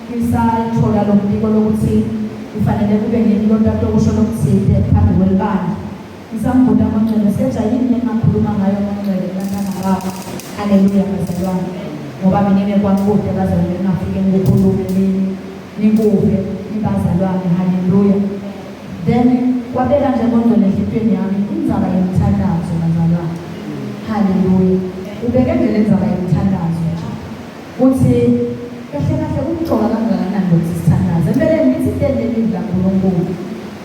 Ngisathola lo mbiko lokuthi kufanele kube ngilonto atokusho lokuthile phambi kwelibandla. Ngisambuda amangcwele seja yini engakhuluma ngayo amangcwele kubantwana babo. Haleluya bazalwane. Ngoba mina ngekwami kude bazalwane ngingafike ngikukhulume nini nikuve nibazalwane. Haleluya. Then kwabeka nje ngongcwele enhlitiyweni yami indzaba yemthandazo bazalwane. Haleluya. Ubeke nje le ndzaba yemthandazo nje. Uthi kahle kahle kumcoka kangakanani lokuthi sithandaze. Empeleni lithi tende livi laNkulunkulu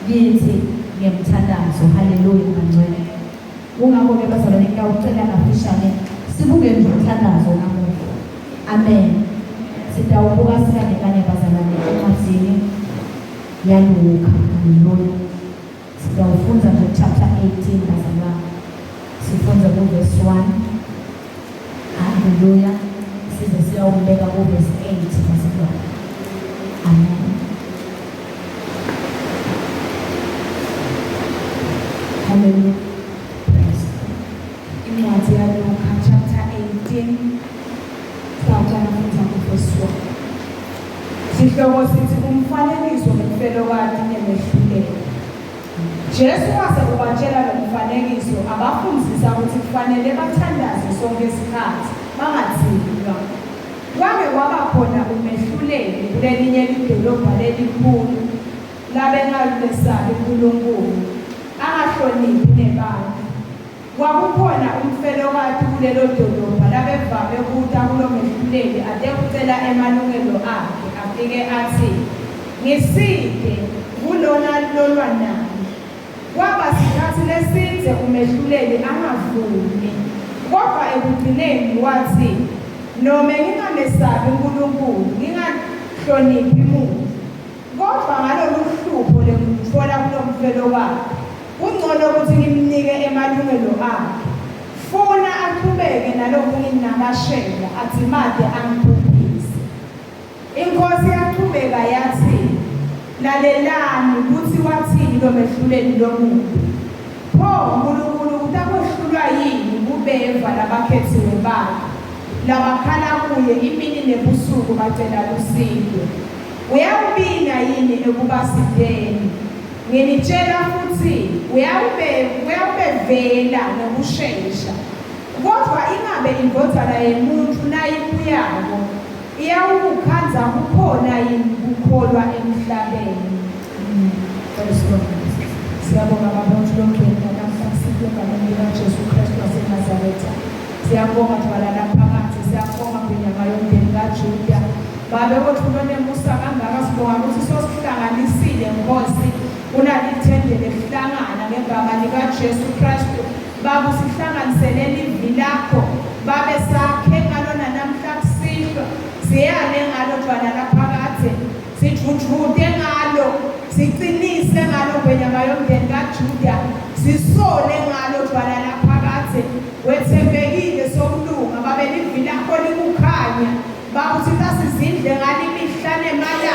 kithi ngemthandazo. Haleluya bangcwele. Kungakho-ke bazalwane ngiyawucela kafishane sibuke nje umthandazo namuhla. Amen. Sitawubuka sikanye kanye bazalwane encwadzini yaLuka. Haleluya. Sitawufundza nje chapter 18 bazalwane. Sifundze ku-verse 1. Haleluya. Size siyawubeka ku-verse 8 bazalwane. Amen. Hallelujah. Praise God. Incwadi yaLuka chapter 18 sawuqala futhi ku-verse 1. Sihloko sithi umfanekiso ngemfelokati nemehluleli. Jesu wase ubatshela lo mfanekiso abafundzisa ukuthi kufanele bathandaze sonke isikhathi bangadzinwa. Kwake kwaba khona umehluleli kulelinye lidolobha lelikhulu labengamesabi uNkulunkulu, angahloniphi nebantfu. Kwakukhona umfelokati kulelo dolobha labevame kuta kulo mehluleli atekucela emalungelo akhe, afike atsi, Ngisite kulona lolwa nami. Kwaba sikhatsi lesidze umehluleli angavumi, kodvwa ekugcineni watsi, Nome ngingamesabi Nkulunkulu, ngingahloniphi muntfu, Kodvwa ngaloluhlupho lengilutfola kulomfelokati, kuncono kutsi ngimnike emalungelo akhe, funa achubeke nalokunginakashela adzimate angibhubhise. Inkhosi yachubeka yatsi, Lalelani kutsi watsini lomehluleli lomubi. Pho, Nkulunkulu utakwehlulwa yini kubeva labakhetsiwe bakhe, labakhala kuye imini nebusuku bacela lusito? Uyawubina yini ekubasiteni? Nginitjela futsi, uyawube, uyawubevela ngekushesha. Kodvwa ingabe iNdvodzana yeMuntfu nayibuyako, iyawukukhandza kukhona yini kukholwa emhlabeni? Siyabonga Baba wethu longcwele nanamuhla kusitwe egameni likaJesu Kristu waseNazaretha. Siyabonga Dvwala laphakadze, siyabonga Ngwenyama yomndeni kaJuda. Babe wetfu lonemusa kangaka, sibonga kutsi sosihlanganisile Nkhosi kunalithende lekuhlangana ngegama likaJesu Kristu. Baba usihlanganisele livi lakho, Babe sakhe ngalo nanamhla kusihlwa, siyale ngalo Dvwala laphakadze. Sidvudvute ngalo, sicinise ngalo Ngwenyama yomndeni kaJuda, sisole ngalo Dvwala laphakadze. Wetsembekile Sokulunga, Babe livi lakho likukhanya. Baba uthi sasizindle ngalo imihla nemalanga.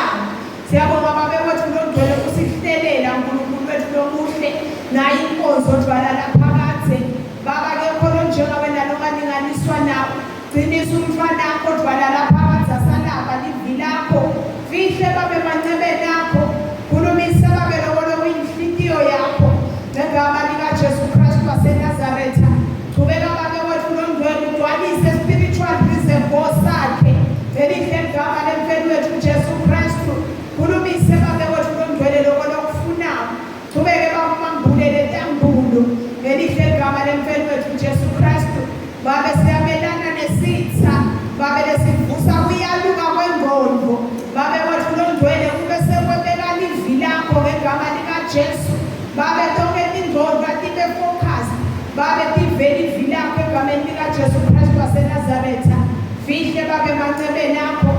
Siyabonga Babe wethu longcwele usihlelela Nkulunkulu wethu lomuhle nayi inkonzo Dvwala laphakadze. Baba akekho lonjengawe nalongalinganiswa nawe. Qinisa umntfwanakho Dvwala laphakadze asalamba livi lakho. Fihle babe emancebeni akho. Khulumise babe loko lokuyinhlitiyo yakho. Ngegama likaJesu Kristu waseNazaretha. Chubeka babe wetfu longcwele ugcwalise spiritual reservoir sakhe. Ngelihle ligama lemfeli wetfu Jesu Kristu. Khulumise babe wetfu longcwele loko lokufunako. Chubeke baba umambulele tambulo ngelihle ligama lemfeli wetfu Jesu Kristu. Babe siyamelana nesitsa babe lesivusa kuyaluka kwengqondo. Babe wetfu longcwele kube sekwebeka livi lakho ngegama likaJesu. Babe tonke tingcondvo atibe focused. Babe tive livi lakho egameni likaJesu Kristu waseNazaretha. Fihle babe emancebeni akho.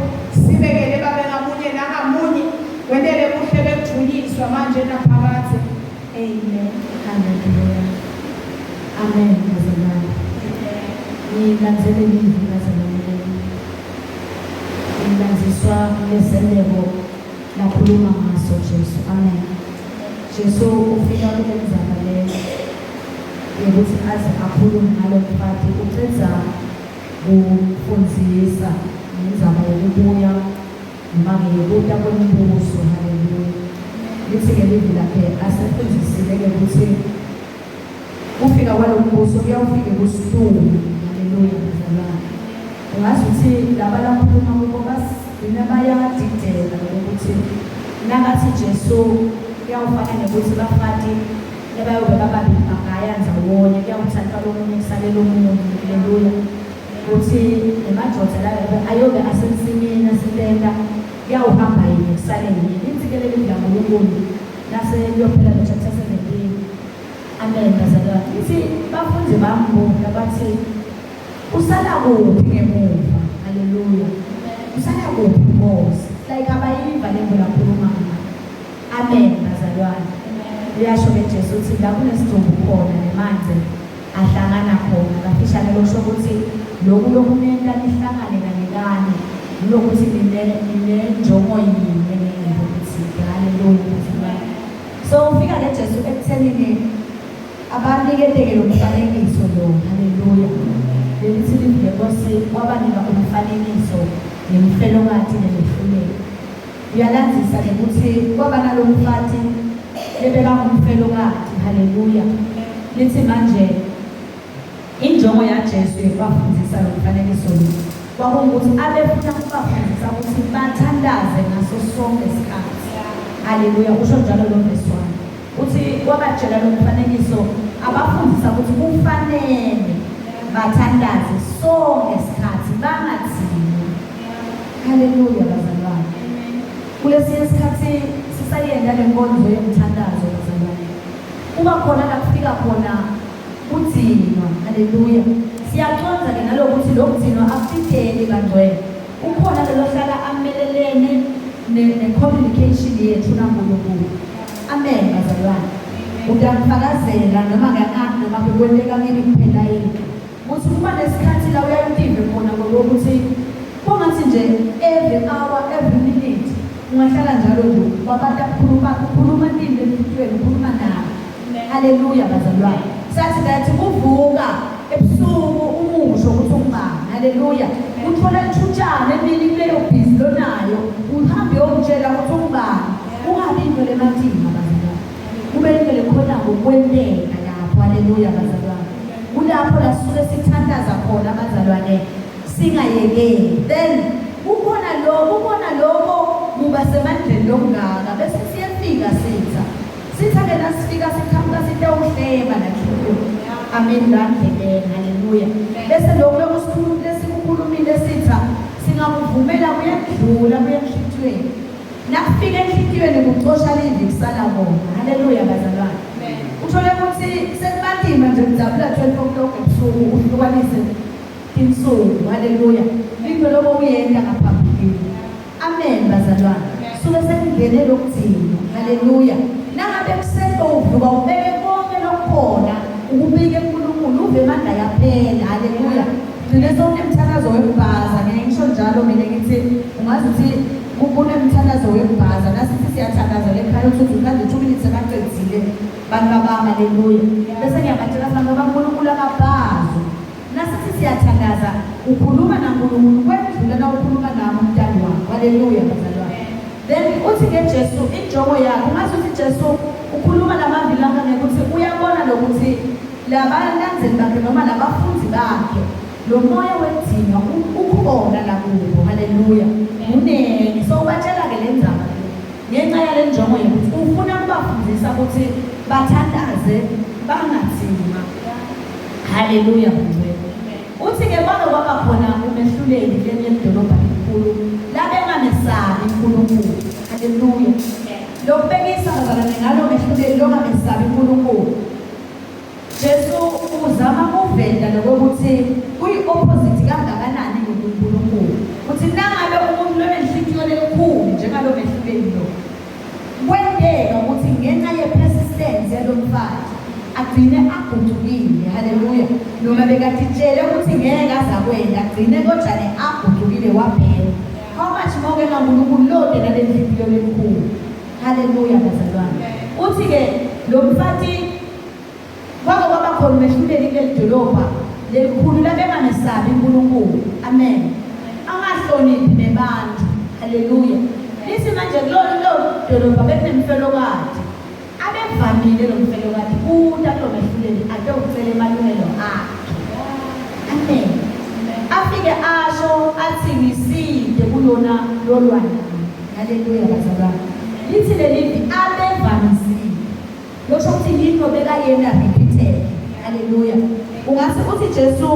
Sibekele babe ngamunye nangamunye. Wentele buhle bekujunyiswa manje naphakadze. Amen. Hallelujah. Amen bazalwane. Ngilandzele livi bazalwane. Ngilandziswa leseleko lakhuluma ngaso Jesu. Amen. Jesu ufika kule ndzaba le yekuthi aze akhulume ngalo mfati ucedza kufundzisa ngendzaba yekubuya. Noma ngiyekuta kwembuso. Haleluya. Lithi-ke livi lakhe asefundisile-ke ukuthi kufika kwalo mbuso kuyawufike kusihlungu. Haleluya bazalwane. Ungazi ukuthi laba lakhuluma kubo basigcina bayadideka lokuthi nakathi Jesu kuyawufana nokuthi bafati lebayobe bababili bagaya ndzawonye kuyawuthathwa lomunye kusale lomunye. Haleluya. Ukuthi nemadoda layo ayobe asensimini asententa kuyawuhamba yinye kusale yinye. Lithi-ke leli laNkulunkulu nase kuyophela lo chapter 17. Amen bazalwane. Lithi bafundi bambuza bathi usala kuphi ngemuva? Haleluya. Usala kuphi Nkosi? Like abayiva le nto lakhuluma ngayo. Amen bazalwane. Uyasho ke Jesu uthi la kunesidumbu khona nemanzi ahlangana khona. Kafishane lokusho ukuthi lokhu lokunenta nihlangane kanye kanye lokuthi ninenjongo yinye ngento ethile. Haleluya bazalwane. So ufika ke Jesu ekuthenini abaniketeke lo mfanekiso lo. Haleluya. Lelithi livi lenkosi wabanika umfanekiso ngemfelokati nemehluleli. Uyalandzisa ke ukuthi kwaba nalo mfati lebekangumfelokati. Haleluya. Lithi manje injongo yaJesu yokubafundisa lo mfanekiso lo kwakungukuthi abefuna ukubafundisa ukuthi bathandaze ngaso sonke isikhathi. Haleluya. Usho njalo lo verse 1. Uthi wabatshela lo mfanekiso abafundisa ukuthi kufanele bathandaze sonke isikhathi bangadzinwa. Haleluya bazalwane. Kulesinye isikhathi sisayenda le nkonzo yomthandazo bazalwane. Kuba khona la kufika khona kudzinwa. Haleluya. Siyaconza ke nalokuthi lo kudzinwa akufikeli bangcwele. Ukhona lelo hlala amelelene ne-communication yethu naNkulunkulu. Amen bazalwane. Utangifakazela noma kancane noma bekwenteka kimi kuphela yini. Uthi kuba nesikhathi la uyayitive khona ngokuthi kungathi nje every hour, every minute ungahlala njalo nje wabantu akukhuluma ukhuluma into enhlitiyweni ukhuluma nabo. Haleluya bazalwane. Sathi that kuvuka ebusuku umusho ukuthi ungubani. Haleluya. Uthola ithutshana emini kuleyo busy lonayo uhambe uyomtshela ukuthi ungubani. Ungabi into lematima bazalwane. Kube into lekhona ngokwenteka lapho. Haleluya bazalwane. Kulapho la sisuke sithandaza khona bazalwane singayekeli. Then kukhona lo kukhona lokho kuba semandleni lokungaka bese siyefika sitha. Sitha ke nasifika siqhamuka sitewuhleba la Amen la ndleleni. Haleluya. Bese lokho lokusikhuluma lesikukhulumile sitha singakuvumela kuyedlula kuya enhlitiyweni. Nakufika enhlitiyweni kucosha livi kusala kona. Haleluya bazalwane. Uthole ukuthi sekubantima nje kujabula 12 o'clock ebusuku uhlukanise insuku. Haleluya. Into lokho uyenta ngaphambilini. Amen bazalwane. Suke sekungene lokugcina. Haleluya. Nangabe kusento uvuka ubeke konke lokukhona ukubike kuNkulunkulu uve amandla yaphela. Haleluya. Gcine sewunemthandazo wekubhaza. Ngeke ngisho njalo mina ngithi ungazi ukuthi kunemthandazo wekubhaza. Nasithi siyathandaza lekhaya uthi ukhande 2 minutes akaqedile bantu babami. Haleluya. Bese ngiyabatshela abantu baNkulunkulu akabhazo. Nasithi siyathandaza ukhuluma naNkulunkulu kwendlula na ukhuluma nami umntana wakho. Haleluya bazalwane. Then uthi ke Jesu injongo yakhe ungazi ukuthi Jesu ukhuluma lamavi langa ngekuthi uyabona lokuthi labalandzeli bakhe noma labafundi bakhe lo moya wedzinwa ukhona la kubo. Haleluya. Munengi. So ubatshela ke le ndzaba ngenxa yale njongo yokuthi ufuna kubafundisa ukuthi bathandaze bangadzinwa. Haleluya bangcwele. Uthi ke kwake kwaba khona umehluleli kulenye lidolobha elikhulu labengamesabi uNkulunkulu. Haleluya. Lokubekisa bazalwane ngalo mehluleli longamesabi uNkulunkulu. Jesu uzama ukuvenda lokuthi kuyi-opposite kangakanani noNkulunkulu. Uthi nangabe umuntu lonenhlitiyo lelikhulu njengalo mehluleli lo. Kwenteka ukuthi ngenxa ye-persistence yalo mfati agcine agucukile. Haleluya. Noma bekatitshele ukuthi ngeke azakwenda agcine kodwa ne agucukile waphela. How much more ke ngaNkulunkulu lode nalenhlitiyo lelikhulu. Haleluya bazalwane. Uthi ke lo mfati kwake kwaba khona umehluleli kuleli dolobha lelikhulu labengamesabi uNkulunkulu. Amen. Angahloniphi nebantu. Haleluya. Lithi manje kulolo dolobha bekunemfelokati. Abevamile lo mfelokati kuta kulo mehluleli atewucela emalungelo akhe. Amen. Afike asho athi ngiside kulona lolwana. Haleluya bazalwane. Lithi lelivi abevamisile. Losho ukuthi yinto bekayena repeated. Haleluya. Ungase uthi Jesu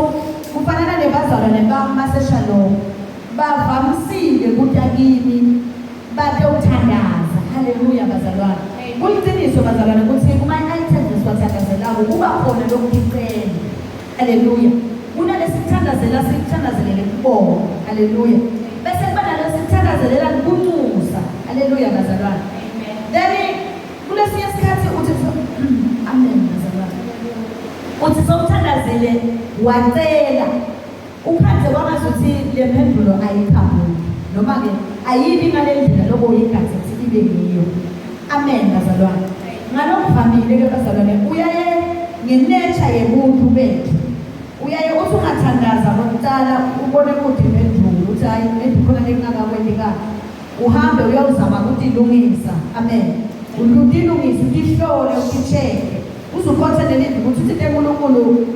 kufanana nebazalwane bami baseShalom. Bavamisile kuta kimi batewuthandaza. Haleluya bazalwane. Kuliqiniso bazalwane ukuthi kuma items esiwathandazelako kuba khona lokucela. Haleluya. Kunalesithandazela sikuthandazelele kubonga. Haleluya. Bese kuba nalesithandazelela kunxusa. Haleluya bazalwane. Then kulesinye isikhathi uthi amen bazalwane. Uthi sowuthandazele wacela ukhanze kwangazuthi le mpendulo ayiqhamuki noma-ke ayibi ngale ndlela lobo uyigadze ukuthi ibe ngiyo. Amen bazalwane. Ngalokuvamile-ke bazalwane uyaye ngenature yebuntu bethu uyaye uthi ungathandaza kokuqala ubone kude impendulo uthi hayi maybe khona lekungakakwenti kahle uhambe uyozama ukuthi ilungisa. Amen. Utilungise utihlole uti-check-e uze ukhothe lelivi ukuthi uthi uNkulunkulu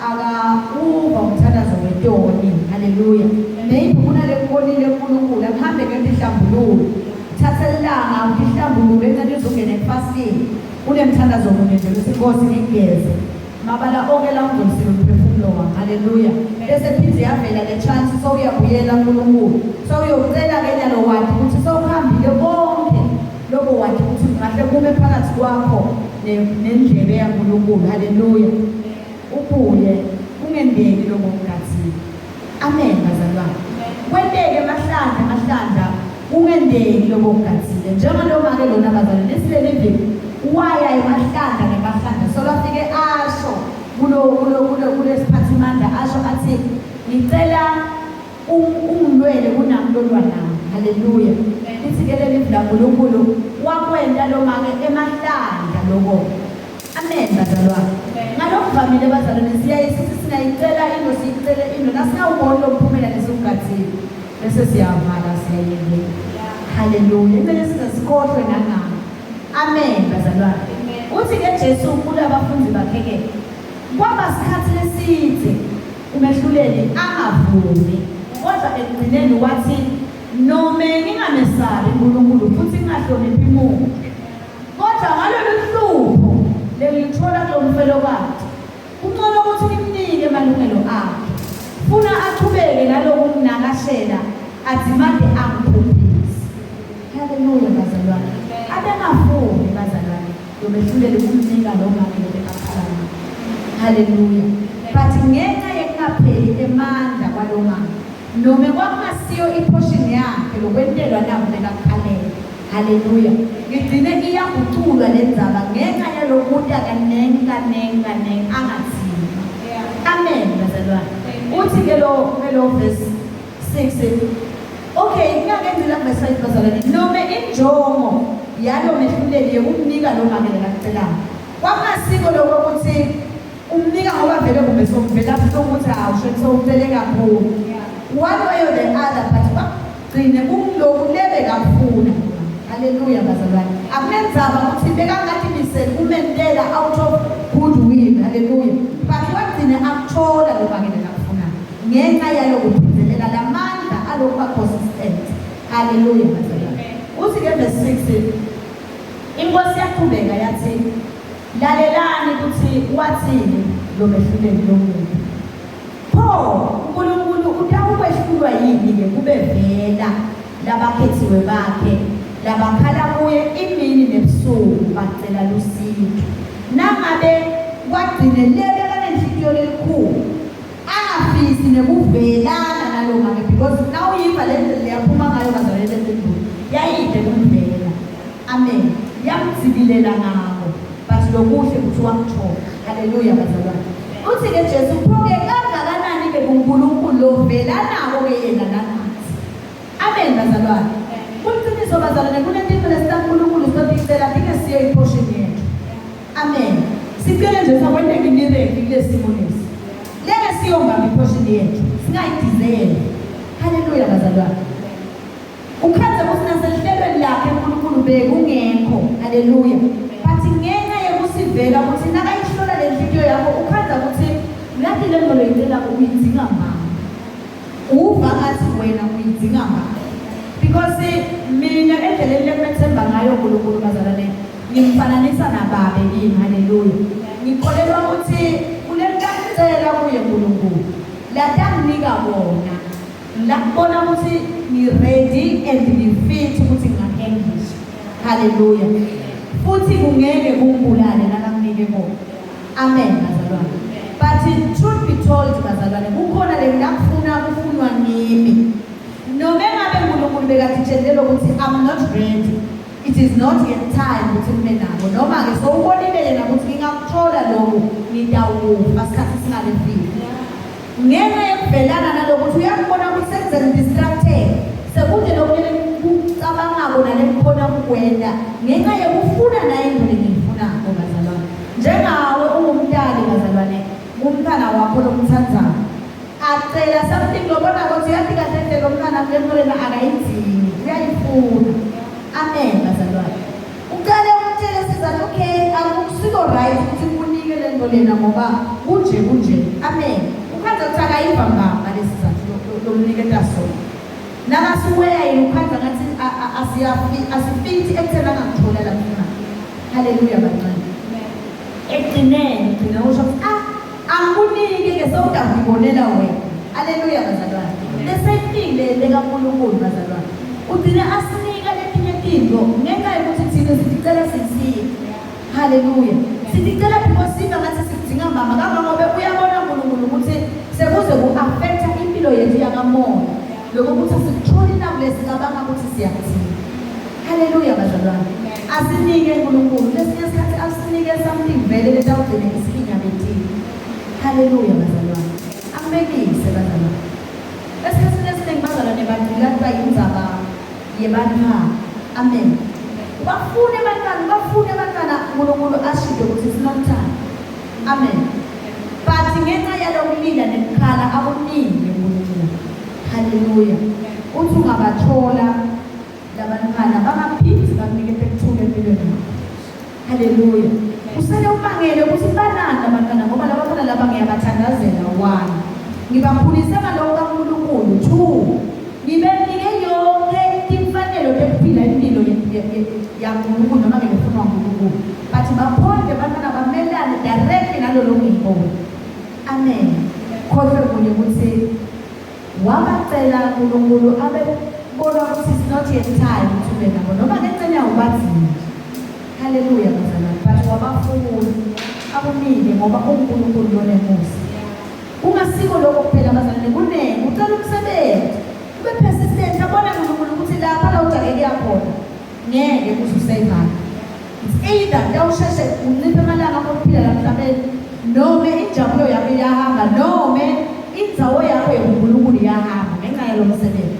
akauva umthandazo wetoni. Haleluya. Maybe kunale kubonile uNkulunkulu akuhambe ngento ihlambululo thatha ilanga utihlambulule encane uzongena efasini kunemthandazo munye nje ukuthi inkosi ngigeze mabala onke la ungcolisile umphefumulo wami. Haleluya. Bese phinde yavela le chance sowuyabuyela kuNkulunkulu sowuyocela ke nyalo wathi ukuthi sowuhambile konke lokho wathi ukuthi ngahle kume phakathi kwakho nendlebe yaNkulunkulu. Haleluya. Ubuye ungendeki lokho kugathile. Amen bazalwane. Kwenteke emahlandla emahlandla ungendeki lokho kugathile. Njengaloma ke lona bazalwane lesileli viki waya emahlandla ngemahlandla so lafike asho kulo kulo kulo kulesiphathimandla asho athi ngicela ungilwele kunami lolwa nami. Haleluya. Lithi ke leli laNkulunkulu wakwenta lo make emahlandla lokho. Amen bazalwane. Ngalokuvamile bazalwane siyaye sithi singayicela into siyicele into nasingawuboni lo mphumela lesiwugathile bese siyavala siyayekela. Haleluya. Kumele size sikhohlwe nangako. Amen bazalwane. Uthi ke Jesu kulabafundi bakhe ke kwaba sikhathi leside umehluleli angavumi kodwa ekugcineni wathi nome ngingamesabi uNkulunkulu futhi ngingahloniphi muntu kodwa ngalolu hlupho lengilithola kulo mfelokati kungcono ukuthi ngimnike amalungelo akhe funa aqhubeke naloku kunakashela adzimade angiphuphise. Haleluya bazalwane. Abengafuni bazalwane lo mehluleli kumnika lo make lo bekakhala ngayo. Haleluya. But ngenxa yekungapheli emandla kwalo mama noma kwakungasiyo iportion yakhe lokwentelwa nabo bekakhalela. Haleluya. Ngigcine iyaguculwa le ndzaba ngenxa yalokuta kaningi kaningi kaningi angathini. Amen bazalwane. Uthi ke lo verse 6 okay ngingakenzela verse 5 bazalwane noma injongo yalo mehluleli yekumnika lo make lekakucelayo kwakungasiko lokho ukuthi umnika ngoba vele kumbe sokuvela buhlungu ukuthi awusho sowucele kakhulu one way or the other but kwagcine kungiloku lebe kafuna. Haleluya bazalwane. Akunenzaba ukuthi bekangatimiseli kumentela out of goodwill. Haleluya. But wagcine akuthola lo make lekakufunayo ngenxa yalokuphindelela lamandla alokuba consistent. Haleluya bazalwane. Uthi ke verse 6 inkosi yaqhubeka yathi lalelani ukuthi wathini lo mehluleli lomubi. Pho uNkulunkulu utawukwehlulwa yini ke kube vela labakhethiwe bakhe labakhala kuye imini nebusuku bacela lusizo. Nangabe kwagcine lebe kanenhliziyo lelikhulu angafisi nekuvelana nalo make because nawuyiva le ndlela yaphuma ngayo bazalwane lempendulo yayide kumvela. Amen. Yamdzibilela ngako but lokuhle ukuthi wakuthola. Haleluya bazalwane. Uthi ke Jesu pho ke kangakanani ke kuNkulunkulu lovelanako ke yena nanathi. Amen bazalwane. Kuliqiniso bazalwane kunetinto lesitaNkulunkulu soticela tingesiyo iportion yethu. Amen. Sicele nje sakwenteka imiracle kulesimo lesi. Leke siyongaba iportion yethu. Singayidizela. Haleluya bazalwane. bekungekho. Haleluya. But ngenxa yokusivela ukuthi nakayihlola le nhliziyo yakho ukhandza ukuthi ngathi le nto loyicela uyidzinga mbamba. Uva ngathi wena uyidzinga mbamba. Because mina endleleni lekumethemba ngayo uNkulunkulu bazalwane ngimfananisa nababe kimi. Haleluya. Ngikholelwa ukuthi kulengicela kuye uNkulunkulu latanginika kona lakubona ukuthi ngi-ready and ngi-fit ukuthi ngingahandlisha. Haleluya. Futhi kungeke kungibulale nakanginike kona. Amen bazalwane. But truth be told bazalwane, kukhona le ngakufuna kufunwa ngimi. Noma engabe uNkulunkulu bekatitshelile ukuthi I'm not ready. It is not yet time ukuthi ngibe nako. Noma ke sowubonile yena ukuthi ngingakuthola lokhu ngitawufa isikhathi singalefiki. Ngenxa yokuvelana nalokuthi uyakubona ukuthi sekuze ngidistracted. Sekude lokunye kucabangako nalekukhona kukwenda ngenxa yokufuna naye into lengiyifunako bazalwane. Njengawe ungumntali bazalwane, umntana wakho lomthandzako acela something lobona ukuthi uyathi kahle hle lo mntwana kule nto lena akayidzingi, uyayifuna. Amen bazalwane. Uqale umtshele sizathu, okay, akusiko right ukuthi ngikunike le nto lena ngoba kunje kunje. Amen. Ukhandza ukuthi akayiva mbamba lesi sizathu lomniketa sona. Nakasuweya yena ukhandza ngathi asifithi ekutheni angakuthola la kufuna. Haleluya bancane. Ekugcineni gcina usho ukuthi ah angikuniki ke sewutangibonela wena. Haleluya bazalwane. The same thing le lekaNkulunkulu bazalwane. Ugcine asinika letinye tintfo ngenxa yokuthi thina siticela sisike. Haleluya. Siticela because siva ngathi sikudzinga mama kangangobe uyabona uNkulunkulu ukuthi sekuze ku-affecta impilo yethu yakamoya. Lokho ukuthi asikutholi nakule sicabanga ukuthi siyakudzinga. Haleluya bazalwane. Asinike uNkulunkulu lesinye isikhathi asinike something vele letawugcina isikhinyabetile. Haleluya bazalwane. Angibekise bazalwane. Esikhathini esiningi bazalwane bagcila kuba yindzaba yebantwana. Amen. Ubafune abantwana, ubafune abantwana uNkulunkulu ashide ukuthi it's not time. Amen. But ngenxa yalokulila nekukhala akuningi uNkulunkulu. Haleluya. Uthi ungabathola labantwana bangaphindi bakunikete kuthula empilweni yakho. Haleluya. Usele umangele ukuthi banani labantwana ngoba labantwana laba ngiyabathandazela one. Ngibakhulise ngalokho kaNkulunkulu. Two. Ngibenike yonke imfanelo yokuphila impilo yaNkulunkulu noma ngefunwa uNkulunkulu. But baphonde abantwana bamelane directly nalolo ngiyibona. Amen. Khohlwe kunye ukuthi wabacela uNkulunkulu abe bona ukuthi it's not yet time ukuthi ube nabo noma ngenxeni awubadzingi. Haleluya bazalwane. But wabafuna akunike ngoba uNkulunkulu lonemusa. Kungasiko lokho kuphela bazalwane, kunene ucela umsebenzi ube persistent, abone uNkulunkulu ukuthi lapha la ujake kuya khona ngeke uze usevale. It's either kuyawusheshe unciphe amalanga okuphila la emhlabeni noma injabulo yakho iyahamba noma indzawo yakho yobuNkulunkulu iyahamba ngenxa yalo msebenzi.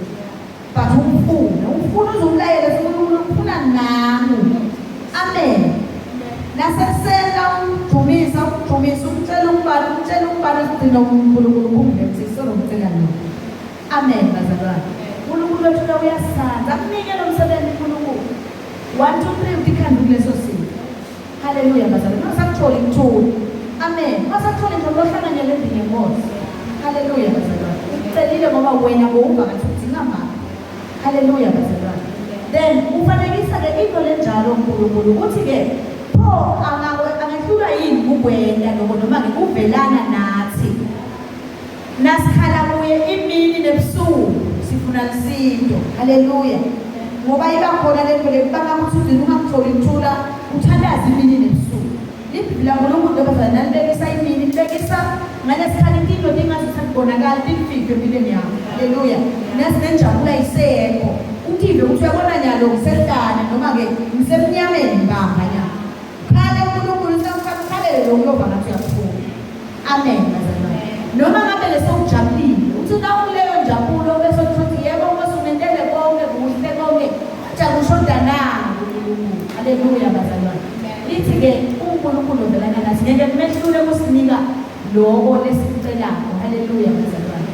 But umfune, umfune uzumlayele uNkulunkulu ufuna nami. Amen. Nasekuseni umdumisa, umdumisa, umtshela umbani, umtshela umbani sigcina uNkulunkulu ukhumbule ukuthi solomcela lo. Amen bazalwane. uNkulunkulu wethu lo uyasithanda. Akunike lo msebenzi uNkulunkulu. 1 2 3 utikhambi kuleso simo. Haleluya bazalwane. Ungasakutholi kuthula. Amen. Ungasakutholi nje lohlanganyela endlini yenkosi. Haleluya bazalwane. Ucelile ngoba wena bowuva ngathi udinga mama. Haleluya bazalwane. Then ufanekisa ke into lenjalo uNkulunkulu ukuthi ke pho angehlulwa yini kukwenda lokho noma ke kuvelana nathi. Nasikhala kuye imini nebusuku sifuna lusizo. Haleluya. Ngoba iba khona le nto lekubanga ukuthi ugcine ungakutholi ukuthula uthandaze imini nebusuku. Libhibhi laNkulunkulu ntombazane nalibekisa imini libekisa ngalesikhathi into tingaze sakubonakala timfihlwe empilweni yakho. Haleluya. Nasinenjabulo ayisekho. Utive ukuthi uyabona nyalo ngisehlane noma-ke ngisemnyameni mbamba nyalo. Khala uNkulunkulu usamkhalele lokhu lova ngathi uyaphuma. Amen bazalwane. Noma ngabe lesewujabulile, uthi nawukuleyo njabulo bese uthi yebo Nkosi ungentele konke kuhle konke. Kodwa kushoda nani uNkulunkulu. Haleluya bazalwane. Lithi ke uNkulunkulu ovelana nathi ngeke kumehlule kusinika lokho lesikucelako. Haleluya bazalwane.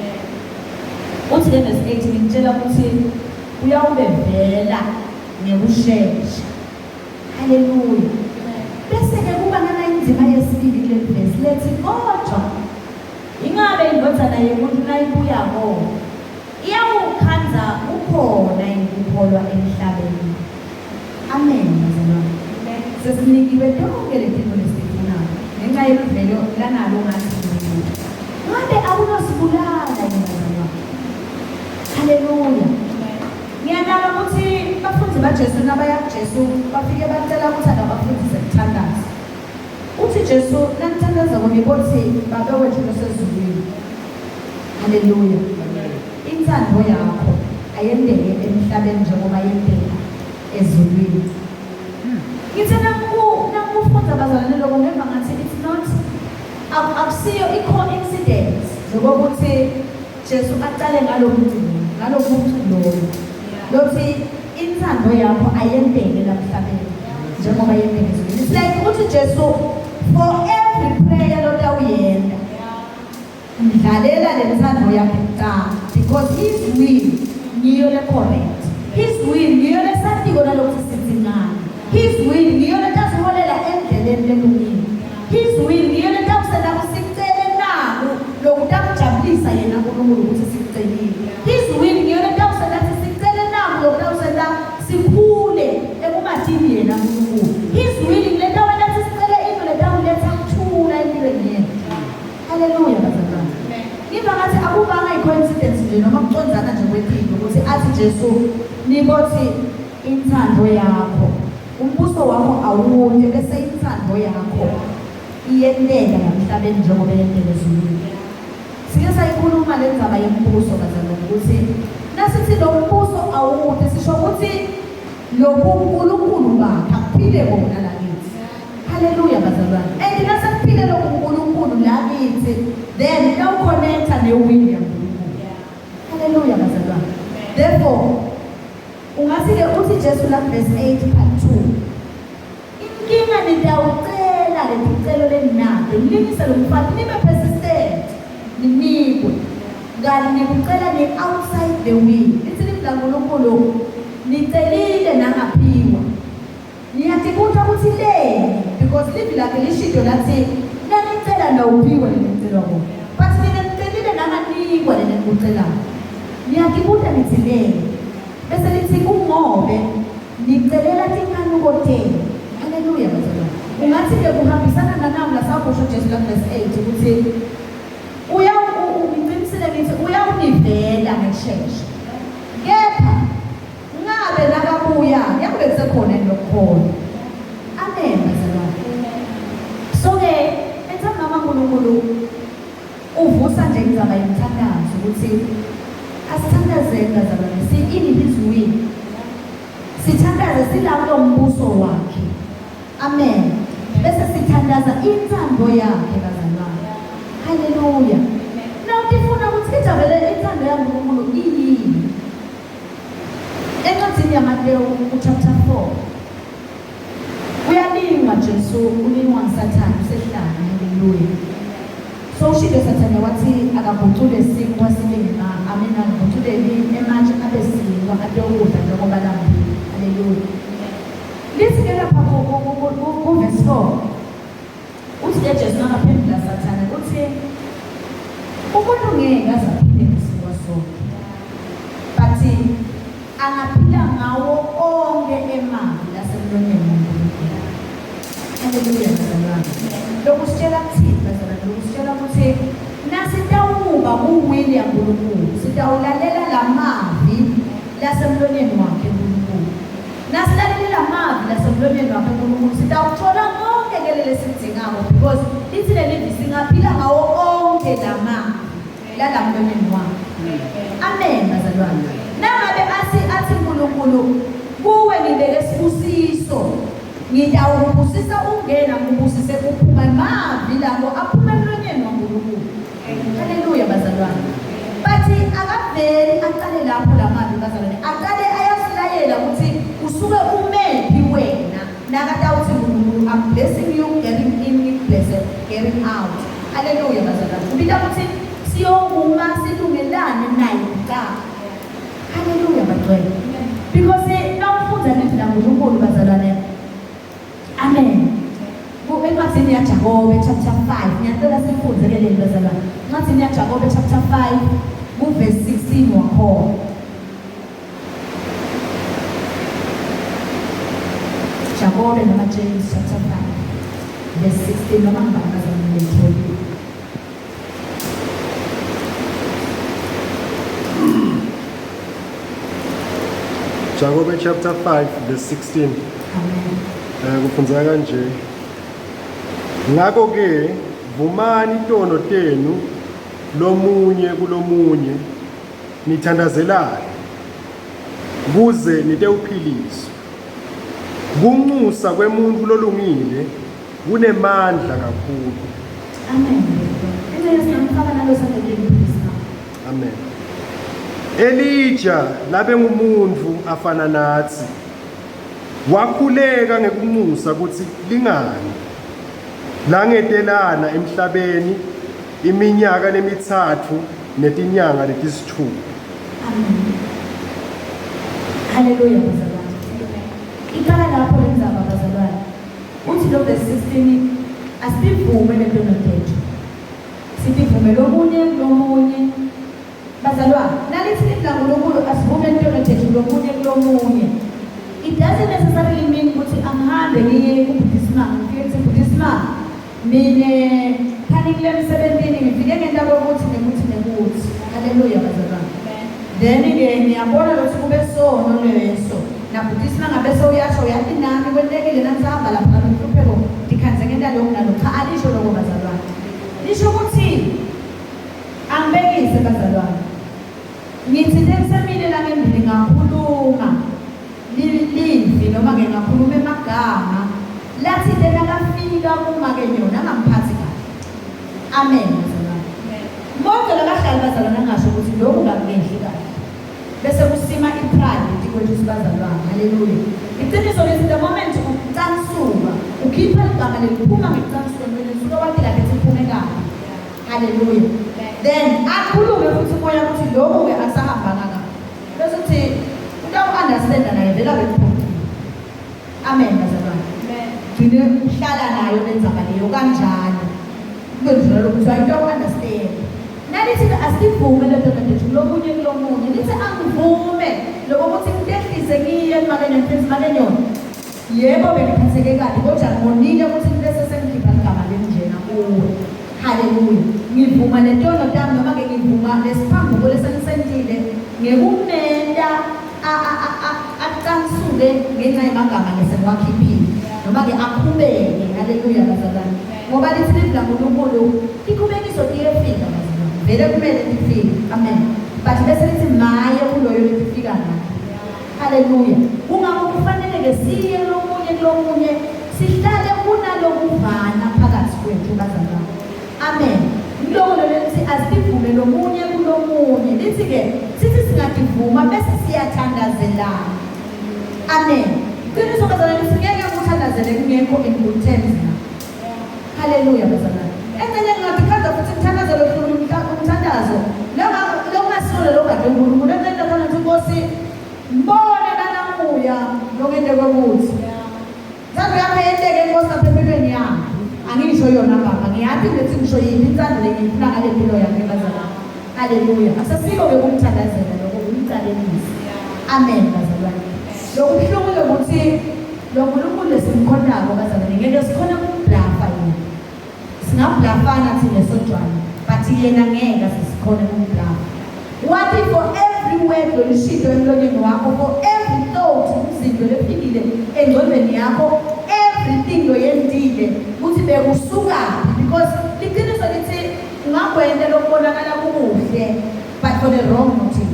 Uthi ke verse 8 ngitshela ukuthi uyawubevela. Ngekushesha. Haleluya. Bese-ke kuba nana inzima yesibili kuleli vesi lethi kodwa ingabe indodana yomuntu nayibuyako iyawukhandza ukhona ukukholwa emhlabeni. Amen bazalwane. Sesinikiwe tonke letinto lesifunako ngenxa yeluvelo lanalo ngathi uNkulunkulu. Ngabe akunosibulala yini bazalwane? Haleluya. Ngiyanaka ukuthi bafundi baJesu nabaya kuJesu bafike bacela ukuthi akabafundise kuthandaza. Uthi Jesu nanithandaza nibothi Baba wethu losezulwini. Haleluya. Inthando yakho ayendeke emhlabeni njengoba yendeka ezulwini. Ngithe nakufunda bazalwane lokho ngeva ngathi it's not akusiyo i-coincidence njengokuthi Jesu aqale ngalo mcimbi ngalo muntu loyo lothi inthando yakho ayenteke lamhlabeni njengoba yenteke ezulwini. It's like ukuthi Jesu for every prayer lotawuyenda mdlalela le nthando yakhe kuqala because his will ngiyo le correct, his will ngiyo lesatiko nalokuthi sidzingani, his will ngiyo letasiholela endleleni lelungile, his will ngiyo letakusenta sicele naku lokutakujabulisa yena uNkulunkulu ukuthi sikucelile, his will ngiyo letakusenta sicele naku lokutakusenta sikhule ekumathini yena uNkulunkulu, his will letawenta sicele into letawuletha kuthula empilweni yethu. Haleluya bazalwane. Ngiva ngathi akubanga i-coincidence nje noma kucondzana nje kwethinto ukuthi athi Jesu nibothi inthando yakho umbuso wakho awude bese inthando yakho iyenteka lamhlabeni njengoba yenteka ezulwini. Sike sayikhuluma le ndzaba yembuso bazalwane ukuthi nasithi lo mbuso awude sisho ukuthi lobu uNkulunkulu bakhe akuphile bona lakithi. Haleluya bazalwane. And nasekuphile lokhu uNkulunkulu lakithi then uyawuconnecta ne-will yaNkulunkulu. Haleluya bazalwane. Therefore ungathi-ke uthi Jesu la verse 8 part 2 inkinga nitawucela leticelo leninado nilingise lo mfati nibe persistent ninikwe kanti nikucela ni-outside the will lithi livi laNkulunkulu nicelile nangaphiwa. Niyatibuta ukuthi leni because livi lakhe lishido lathi nanicela nawuphiwa lenicelwa kona but nina nicelile nanganikwa lenikucelayo. Niyatibuta nithi leni bese lithi kungobe nicelela tinkanuko tenu. Haleluya bazalwane. Ungathi-ke kuhambisana nanamla sakusho Jesu la verse 8 ukuthi ngiqinisile ngithi uyawunivela ngekushesha kepha ngabe nakabuya yakube kusekhona lokukholwa. Amen bazalwane. So-ke ethamba uNkulunkulu uvusa nje indzaba yomthandazo ukuthi asithandazeni bazalwane, si in his will, sithandaze silapho umbuso wakhe. Amen. Bese sithandaza inthando yakhe bazalwane. Haleluya. Nawutifuna ukuthi ijabulele inthando yaNkulunkulu iyini, encwadini yaMateyu uchapter 4 uyalingwa Jesu, ulingwa nguSathane usehlane. Haleluya. So ushilo Sathane wathi akagucule sinkwa sibe ngema amen, akagucule ematshe abe sinkwa atokudla njengoba lambile. Haleluya. Lithi ke lapha ku verse 4 uthi ke Jesu nakaphendula Sathane uthi umuntu ngeke aze aphile ngesinkwa sonke but angaphila ngawo onke emavi lasemlonyeni waNkulunkulu. Haleluya bazalwane. Lokhu sitshela kuthini bazalwane? Lokhu sitshela ukuthi nasitawuba ku-will yaNkulunkulu sitawulalela lamavi lasemlonyeni wakhe uNkulunkulu. Nasilalela lamavi lasemlonyeni wakhe uNkulunkulu sitawuthola konke ke lesidingako because lithi lelivi singaphila ngawo onke lamavi lalamlonyeni wakhe. Amen bazalwane. Nangabe athi uNkulunkulu kuwe ngibeke sibusiso ngitawukubusisa ungena ngikubusise uphuma, mavi labo aphuma emlonyeni waNkulunkulu. Haleluya bazalwane. Bathi akaveli aqale lapho lamavi bazalwane, aqale ayasilayela ukuthi usuke umephi wena nakatawuthi uNkulunkulu I'm blessing you getting in, blessed getting out. Haleluya bazalwane. Kubita ukuthi siyokuma silungelane naye kuqala. Haleluya bagcwele. Because nawufunda laNkulunkulu bazalwane. Amen. Encwadini yaJakobe chapter 5, ngiyacela sifunde ke leli bazalwane. Encwadini yaJakobe chapter 5 kuverse 16 wakhona. Jakobe noma James chapter 5 verse 16 noma ngibani bazalwane leyitholile. Jakobe chapter 5 verse 16. Amen. Kufundzeka kanje. Ngakho ke vumani tono tenu lomunye kulomunye nithandazelane kuze nitewuphiliswa. Kunxusa kwemuntu lolungile kunemandla kakhulu. Amen. Into yesimfaka nalo sangeke. Amen. Elijah labe ngumuntu afana nathi wakhuleka ngekunxusa ukuthi lingani langetelana emhlabeni iminyaka lemithathu netinyanga letisithupha. Amen. Haleluya bazalwane. Iqala lapho lenzaba bazalwane. Uthi lo verse 16 asivume lento tethu. Sivume lomunye lomunye. Bazalwane, nalithi livi laNkulunkulu asivume lento tethu lomunye kulomunye. It doesn't necessarily mean ukuthi angihambe ngiye kuBuddhism, ngifike ngithi Buddhism mine khani kule msebenzini ngifike ngenta kokuthi nekuthi nekuthi. Haleluya bazalwane. Then-ke ngiyabona ukuthi kube sono leso nabhutisima ngabe sewuyasho uyathi nami kwentekile nanisahamba lapha ngalomhlupheko ndikhanze ngenta lokhu nalokhu. Cha, alisho lokho bazalwane. Lisho ukuthi angibekise bazalwane, ngithi nekusemile langembili ngakhuluma livi noma-ke ngakhuluma emagama lathi lenakafika kuma-ke nyona angamphathi kahle. Amen bazalwane. Bonke labahlali bazalwane angasho ukuthi lokhu kakungehli kahle. Bese kusima ipride etikwethu sibazalwane. Haleluya. Iqiniso lithi the moment ucansuka ukhipha ligama leliphuma ngekucansuka lisuke wathi kahle siphume kabi. Haleluya. Then akhulume futhi umoya ukuthi lokhu-ke akusahambanga kahle. Bese uthi utawu-understanda naye vele abekuphoqile. Amen bazalwane. Gcine uhlala nayo lenzaba leyo kanjalo. Kube njalo ukuthi ayitawu-understand. Nalithi asivume lento tethu lomunye kulomunye. Lithi angivume lokho ukuthi ngitehlise ngiye emakeni mfethu makenyona. Yebo bengiphatheke kabi kodwa ngonile ukuthi bese sengikhipha igama lelinjena kuwe. Haleluya. Ngivuma letono tami noma ke ngivuma lesiphambuko lesengisentile ngekumenta acansuke ngenxa yemagama lesengiwakhiphile noma ke akhubeke. Haleluya bazalwane. Ngoba lithi livi laNkulunkulu ikhubekiso tiyefika bazalwane. Vele kumele tifike. Amen. But bese lithi maye kuloyo letifika ngayo. Haleluya. Kungakho kufanele ke siye lomunye kulomunye sihlale kunalokuvana phakathi kwethu bazalwane. Amen. Lokho lelithi asivume lomunye kulomunye. Lithi ke sithi singadivuma bese siyathandazelana. Amen. Qiniso bazalwane lithi ngeke ukuthandazele kungekho in good terms na. Haleluya bazalwane. Encenye ngathi khanza futhi umthandazo lohlulu umthandazo. Lokungasilo lokade uNkulunkulu encenye khona ukuthi Nkosi mbone nanamuya lokente kwekuthi. Ntsando yakho yenteke Nkosi apha empilweni yami. Angisho yona baba, ngiyathi ngithi ngisho yini intsando lengiyifuna ngale mpilo yami bazalwane. Haleluya. Asesiko-ke kumthandazela lokho kumcalekisa. Amen bazalwane. Lokubuhlungu lokuthi lo Nkulunkulu lesimkhonako bazalwane ngeke sikhona ukumblafa yena. Singabhlafana thina sodwana, but yena ngeke sisikhone ukumblafa. What if for every word lolishilo emlonyeni wakho, for every thought umzindo lefikile engqondweni yakho, everything loyentile ukuthi bekusukaphi, because liqiniso lithi ungakwenta lokubonakala kukuhle but for the wrong motive.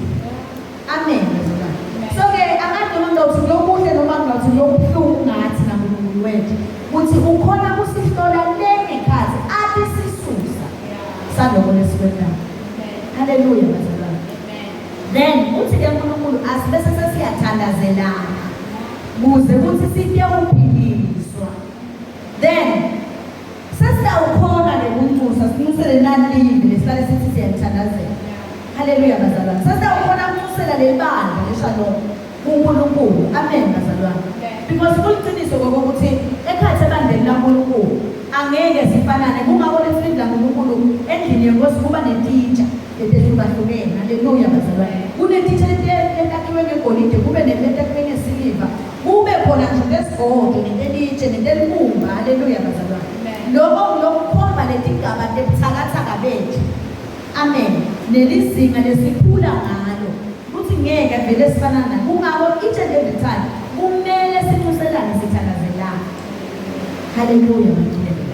Amen bazalwane. So ke angazi noma ngawuthi lokuhle noma ngawuthi lokubuhlungu ngathi naNkulunkulu wethu ukuthi ukhona kusihlola le ngekhathi athi sisusa saloko lesikwenzayo. Haleluya bazalwane. Then uthi ke uNkulunkulu asibese sesiyathandazelana kuze kuthi sitewuphiliswa. Then sesiyawukhona ke kunxusa sinxusele nalivi lesihlale sithi siyalithandazela. Haleluya bazalwane. Sesiyawukhona kunxusela leli bandla leShalom kuNkulunkulu. Amen bazalwane. Because kuliqiniso kokuthi ekhathi ebandleni laNkulunkulu angeke sifanane. Kungako lesilinda uNkulunkulu endlini yenkosi kuba netitsha letehlukahlukene. Haleluya bazalwane. Kunetitsha letakhiwe ngegolide, kube neletakhiwe ngesiliva, kube khona nje lesigodo nelelitshe nelelibumba. Haleluya bazalwane. Lokho lokukhomba letigaba tebuthakathaka bethu. Amen. Nelizinga lesikhula ngalo kuthi ngeke vele sifanana. Kungako each and every time kumele sinxuselane, sithandazelane. Haleluya bangcwele.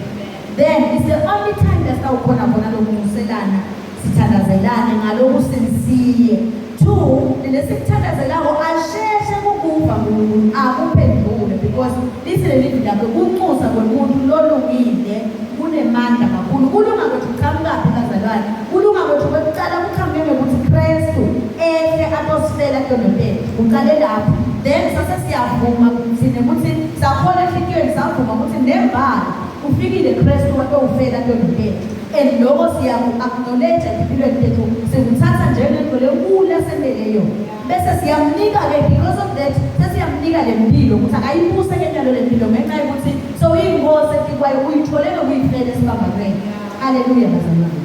Then it's the only time lesawukhona khona lokunxuselana, sithandazelane ngaloku sincere. Two, lesikuthandazelako asheshe kukuva uNkulunkulu akuphendule, because lithi leli lakhe kunxusa kwemuntu lolungile kunemandla kakhulu. Kulunga kwethu kuqhamukaphi bazalwane? Kulunga kwethu kwekucala kuqhamuke ngokuthi Kristu ehle atosifela tono tethu, kuqale lapho. Then sase siyavuma thina ukuthi sakholwa enhlitiyweni, savuma ukuthi nembala ufikile Kristu watowufela tono tethu, and lokho siyaku-acknowledge empilweni tethu, sikuthatha njengento lenkulu asemele yona, bese siyamnika-ke. Because of that sesiyamnika le mpilo ukuthi akayibuse ke njalo le mpilo, ngenxa yokuthi sowuyinkosi etikwayo, uyithole nokuyifela esiphambanweni. Haleluya bazalwane.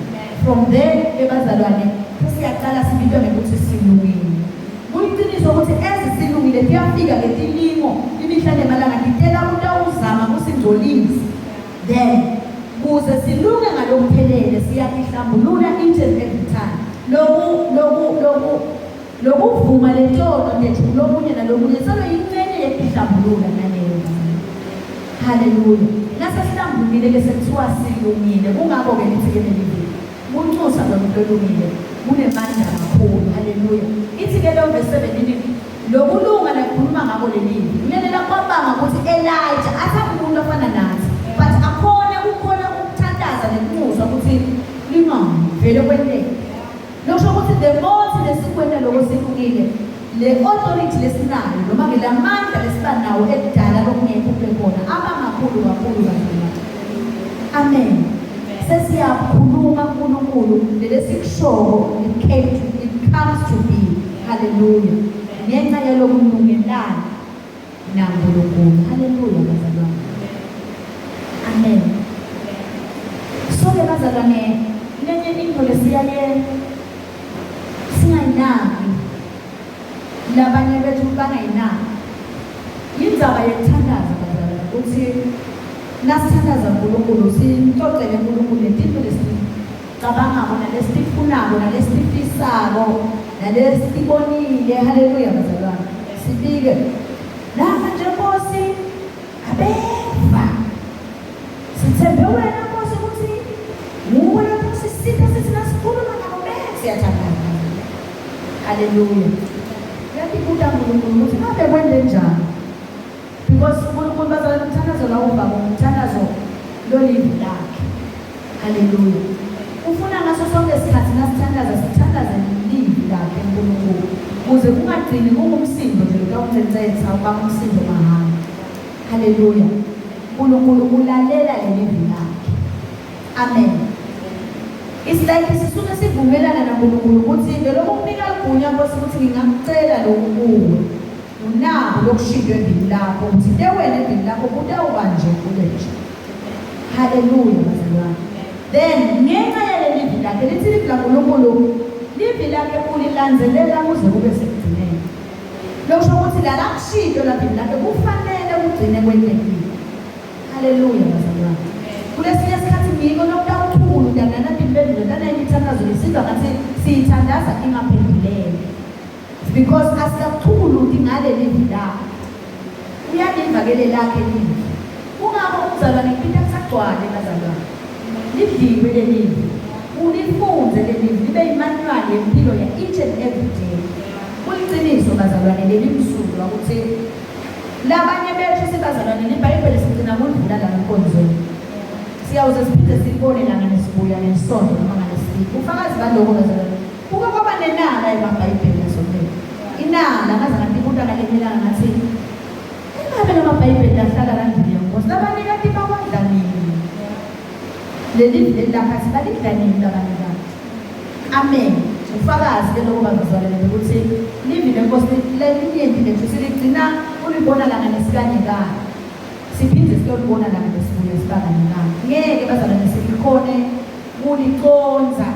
From there ke bazalwane sesiyaqala sibitwa ngekuthi silungile. Kuyiqiniso ukuthi ezisilungile kuyafika ke tilingo imihla nemalanga, ngitela kutawuzama kusingcolisa. Then kuze silunge ngalokuphelele siyakuhlambulula each and every time. Loku loku loku lokuvuma letono tethu kulomunye nalomunye solo yincenye yekuhlambulula naleyo. Haleluya. Nasesihlambulile ke sekuthiwa silungile. Kungako-ke lithi-ke leli kunxusa lomuntu olungile kunemandla kakhulu. Haleluya. Ithi-ke lo verse 17, lokulunga lekhuluma ngako lelivi kulelela kwabanga ukuthi Elijah athi akumuntu ofana nathi, but akhona kukhona ukuthandaza nekunxusa ukuthi lingavele kwenteke. Lokusho ukuthi the more thina sikwenta lokho silungile, le authority lesinayo noma-ke la mandla lesiba nawo ekudala lokungekho kube khona aba makhulu kakhulu bazalwane. Amen. Sesiyakhuluma kuNkulunkulu, lelesikushoko it comes to be. Haleluya. Ngenxa yalokulungelana naNkulunkulu. Haleluya bazalwane. Amen. So-ke bazalwane, lenye into lesiyaye singayinaki, labanye bethu bangayinaki, indzaba yekuthandaza bazalwane, ukuthi nasithandaza uNkulunkulu simxoxele uNkulunkulu letinto lesicabangako nalesifunako nalesifisako nalesibonile. Haleluya bazalwane. Sibike lapha nje, Nkosi, abeva sithembe wena Nkosi ukuthi nguwe lapho sisitha sithi nasikhuluma nabo bese siyathandaza. Haleluya. Uyatibuta uNkulunkulu ukuthi ngabe kwente njani, because uNkulunkulu bazalwane umthandazo lawo ubaba umthandazo lolivi lakhe. Haleluya. Ufuna ngaso sonke isikhathi nasithandaza sithandaze livi lakhe uNkulunkulu, kuze kungagcini kungumsindo nje lokawuncensentsa uba umsindo mahhala. Haleluya. uNkulunkulu ulalela lelivi lakhe. Amen. It's like sisuke sivumelana naNkulunkulu ukuthi lokhu kunika igunya Nkosi ukuthi ngingakucela lokhu kuwe, unako lokushintshwe evini lakho, ukuthi te wena evini lakho kutawuba nje kube nje. Haleluya bazalwane. Then ngenxa yaleli livi lakhe, lithi livi laNkulunkulu, livi lakhe ulilandzelela kuze kube sekugcineni. Lokusho ukuthi la lakushintsho lavini lakhe kufanele kugcine kwentekile. Haleluya bazalwane. Kulesinye isikhathi ngiko lokutawuthula udanana timpendulo tanayo imithandazo lesizwa ngathi siyithandaza ingaphenduleki, because asikakuchukuluti ngaleli livi lakhe. Uyaliva ke lelakhe livi. Kungako umzalwane kuphinda kusagcwale bazalwane, lidliwe lelivi, ulifunze lelivi libe yi-manual yempilo ya each and every day. Kuliciniso bazalwane lelimsulwa ukuthi labanye bethu sibazalwane libhayibheli sigcina kudlula la enkonzweni, siyawuze siphinde silibone la ngalesibuya ngesonto noma ngalesibili. Ufakazi baloko bazalwane, kuke kwaba nenala emabhayibheli asontweni, inala. Ngaze ngatibuta ngalenye ilanga ngathi, engabe lamabhayibheli ahlala kandini yenkosi, labanye kati bawadla nini leli leli lakhathi, balidla nini labanye bantu? Amen. Ufakazi ke lokho bazalwane ukuthi livi lenkosi lelinyenti lethu siligcina. Ulibona langa nesikanye kanye. Siphinde siyolibona langa nesibuye sibangane kanye. Ngeke bazalwane silikhone kuliconza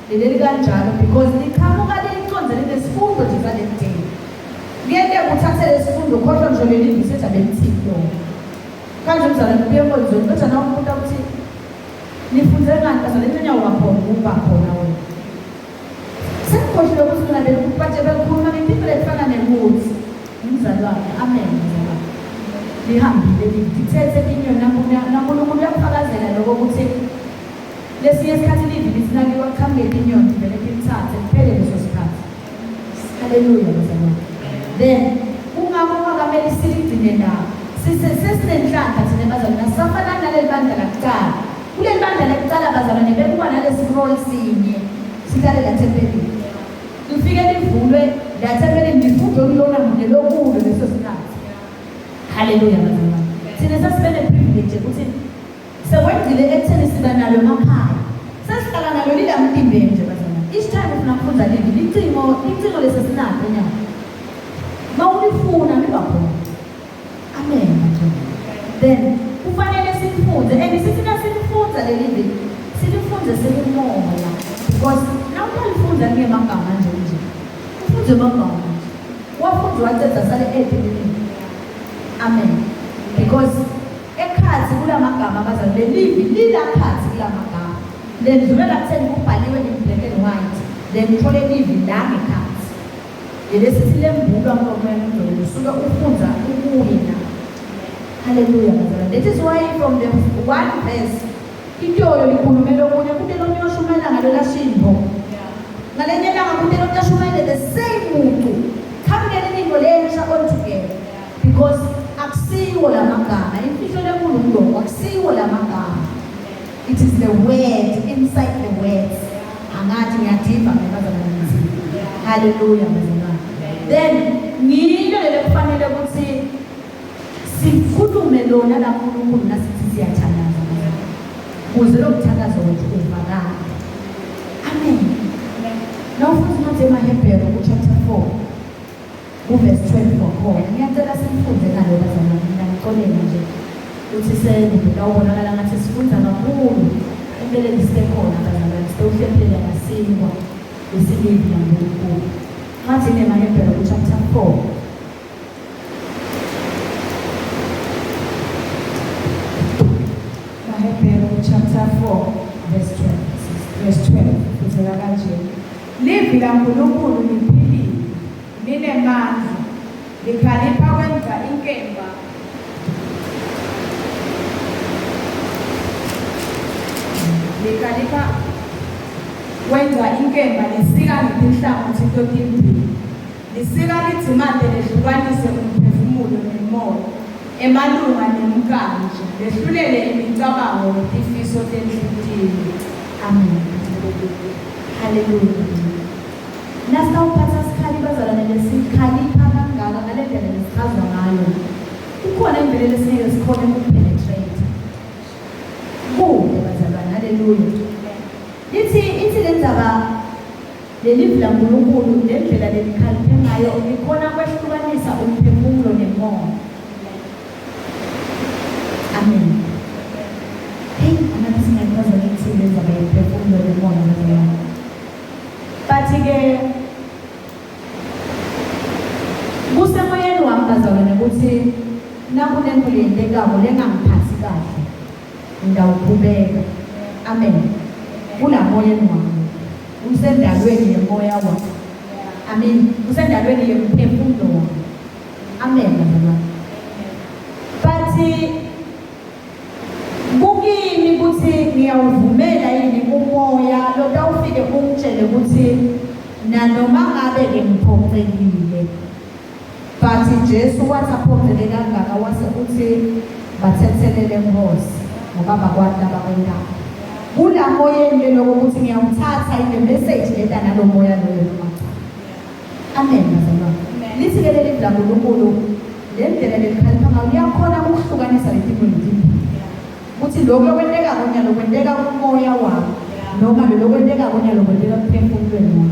leleli kanjalo because liqhamuka liliconze linesifundo nje saleli day. Kuyenteka uthathe lesifundo ukhohlwe ngisho leli lisethi abelithini lona. Kanje umzalwane ubuye enkonzweni kodwa nawe umuntu ukuthi nifunze ngani bazalwane inyawo wakhona ukuba khona wena. Sengikhohliwe ukuthi mina bekubatshe bekhuluma ngempilo efana nemuthi. Umzalwane, amen mzalwane. Lihambile lithethe inyoni naNkulunkulu uyakufakazela lokho ukuthi lesinye isikhathi livi lithi nakiwa kuqhamukele inyoni vele lithathe kuphele leso sikhathi. Haleluya bazalwane. Then kungakho kwakamele siligcine la. Sesinenhlanhla thina bazalwane asafana naleli bandla lakuqala. Kuleli bandla lakuqala bazalwane bekuba nalesi scroll sinye sihlale la thempelini. Lifike livulwe la thempelini lifundwe kulona munye lokulo leso sikhathi. Haleluya bazalwane. Thina sasibe ne-privilege ukuthi sekwegcile ekutheni siba nalo emakhaya. Sesihlala nalo lila mtimbeni nje bazalwane. Each time ufuna kufunda livi licingo licingo lesesinalo enyama. Mawulifuna liba khona. Amen. Then kufanele silifunde and sithi nasilifunza leli vi silifunde sikumoya because nawutalifunza kungemagama nje nje ufunde amagama nje wafunda waceda sale edilini. Amen. Because ekhathi kulamagama bazalwane lelivi lilakhathi kulamagama lendlulela kutheni kubhaliwe in black and white then uthole livi la ngekhathi lelesithi lembulwa ngomoya ongcwele usuke ufunza ukuye na. Haleluya bazalwane. That is why from the one verse itoyo likhulumela okunye kude lonye oshumela ngalo lashindo. Ngalenye ilanga kude lonye oshumele the same muntu. Qhamukele into lensha altogether. Because akusiwo lamagama imfihlo lenkulu kuloko akusiwo lamagama. It is the word inside the words. Angathi ngiyadiva ngibazalwane ngithi. Hallelujah bazalwane. Then ngilo lele kufanele ukuthi sikhulume lona la nkulunkulu nasithi siyathandaza kuze lo mthandazo wethu uvakale. Amen. Nawufunda incwadi yemaHebheru ku-chapter 4 ku-verse 12 wakhona ngiyacela simfunde nalo bazalwane mina ngixolele nje ukuthi sengidawubonakala ngathi sifunda kakhulu empeleni sisekhona bazalwane sitewuhlephelela nasinkwa lesilivi laNkulunkulu. Incwadi yemaHebheru ku-chapter 4 Mahebheru chapter 4 verse 12. Verse 12 kuzela kanje. Livi laNkulunkulu liphilile, linemandla, likhalipha kwenza inkemba likhalipha kwenza inkemba lisika ngetinhlangothi totimbili. Lisika lidzimate lehlukanise umphefumulo nemoya, emalunga nemkanje, lehlulele imicabango netifiso tenhlitiyo. Amen. Haleluya. Nasawuphatha sikhali bazalwane lesikhalipha kangaka ngale ndlela lesichazwa ngayo. Kukhona imvelo lesingeke sikhone ukupenetrate. Kude bazalwane, haleluya. Ithi ithi le ndaba lelivi laNkulunkulu lendlela lelikhaliphe ngayo likhona kwehlukanisa umphefumulo nemoya. Amen. Hey, angathi singachaza ngithini le ndaba yomphefumulo nemoya bazalwane. But-ke kusemoyeni wami bazalwane ukuthi nakunento leyentekako lengangiphathi kahle ngitawukhubeka. Amen. Kulamoyeni wami usendalweni yemoya wami. Amen. Usendalweni yemphefumulo wami. Amen bazalwane. But kukimi ukuthi ngiyawuvumela yini umoya lotawufike ungitshele ukuthi nanoma ngabe ke ngiphoxekile but Jesu wathi aphoxeke kangaka wase uthi bathethelele Nkosi ngoba bakwati labakwentayo. Kula moyeni ke lokho ukuthi ngiyawuthatha ile message leta nalo moya loyo noma cha. Amen bazalwane. Lithi ke leli laNkulunkulu le ndlela lelikhalipha ngayo liyakhona ukuhlukanisa letimo letimbili. Ukuthi lokho lokwenteka konyalo kwenteka kumoya wami noma lo lokwenteka konyalo kwenteka kumphefumulweni wami.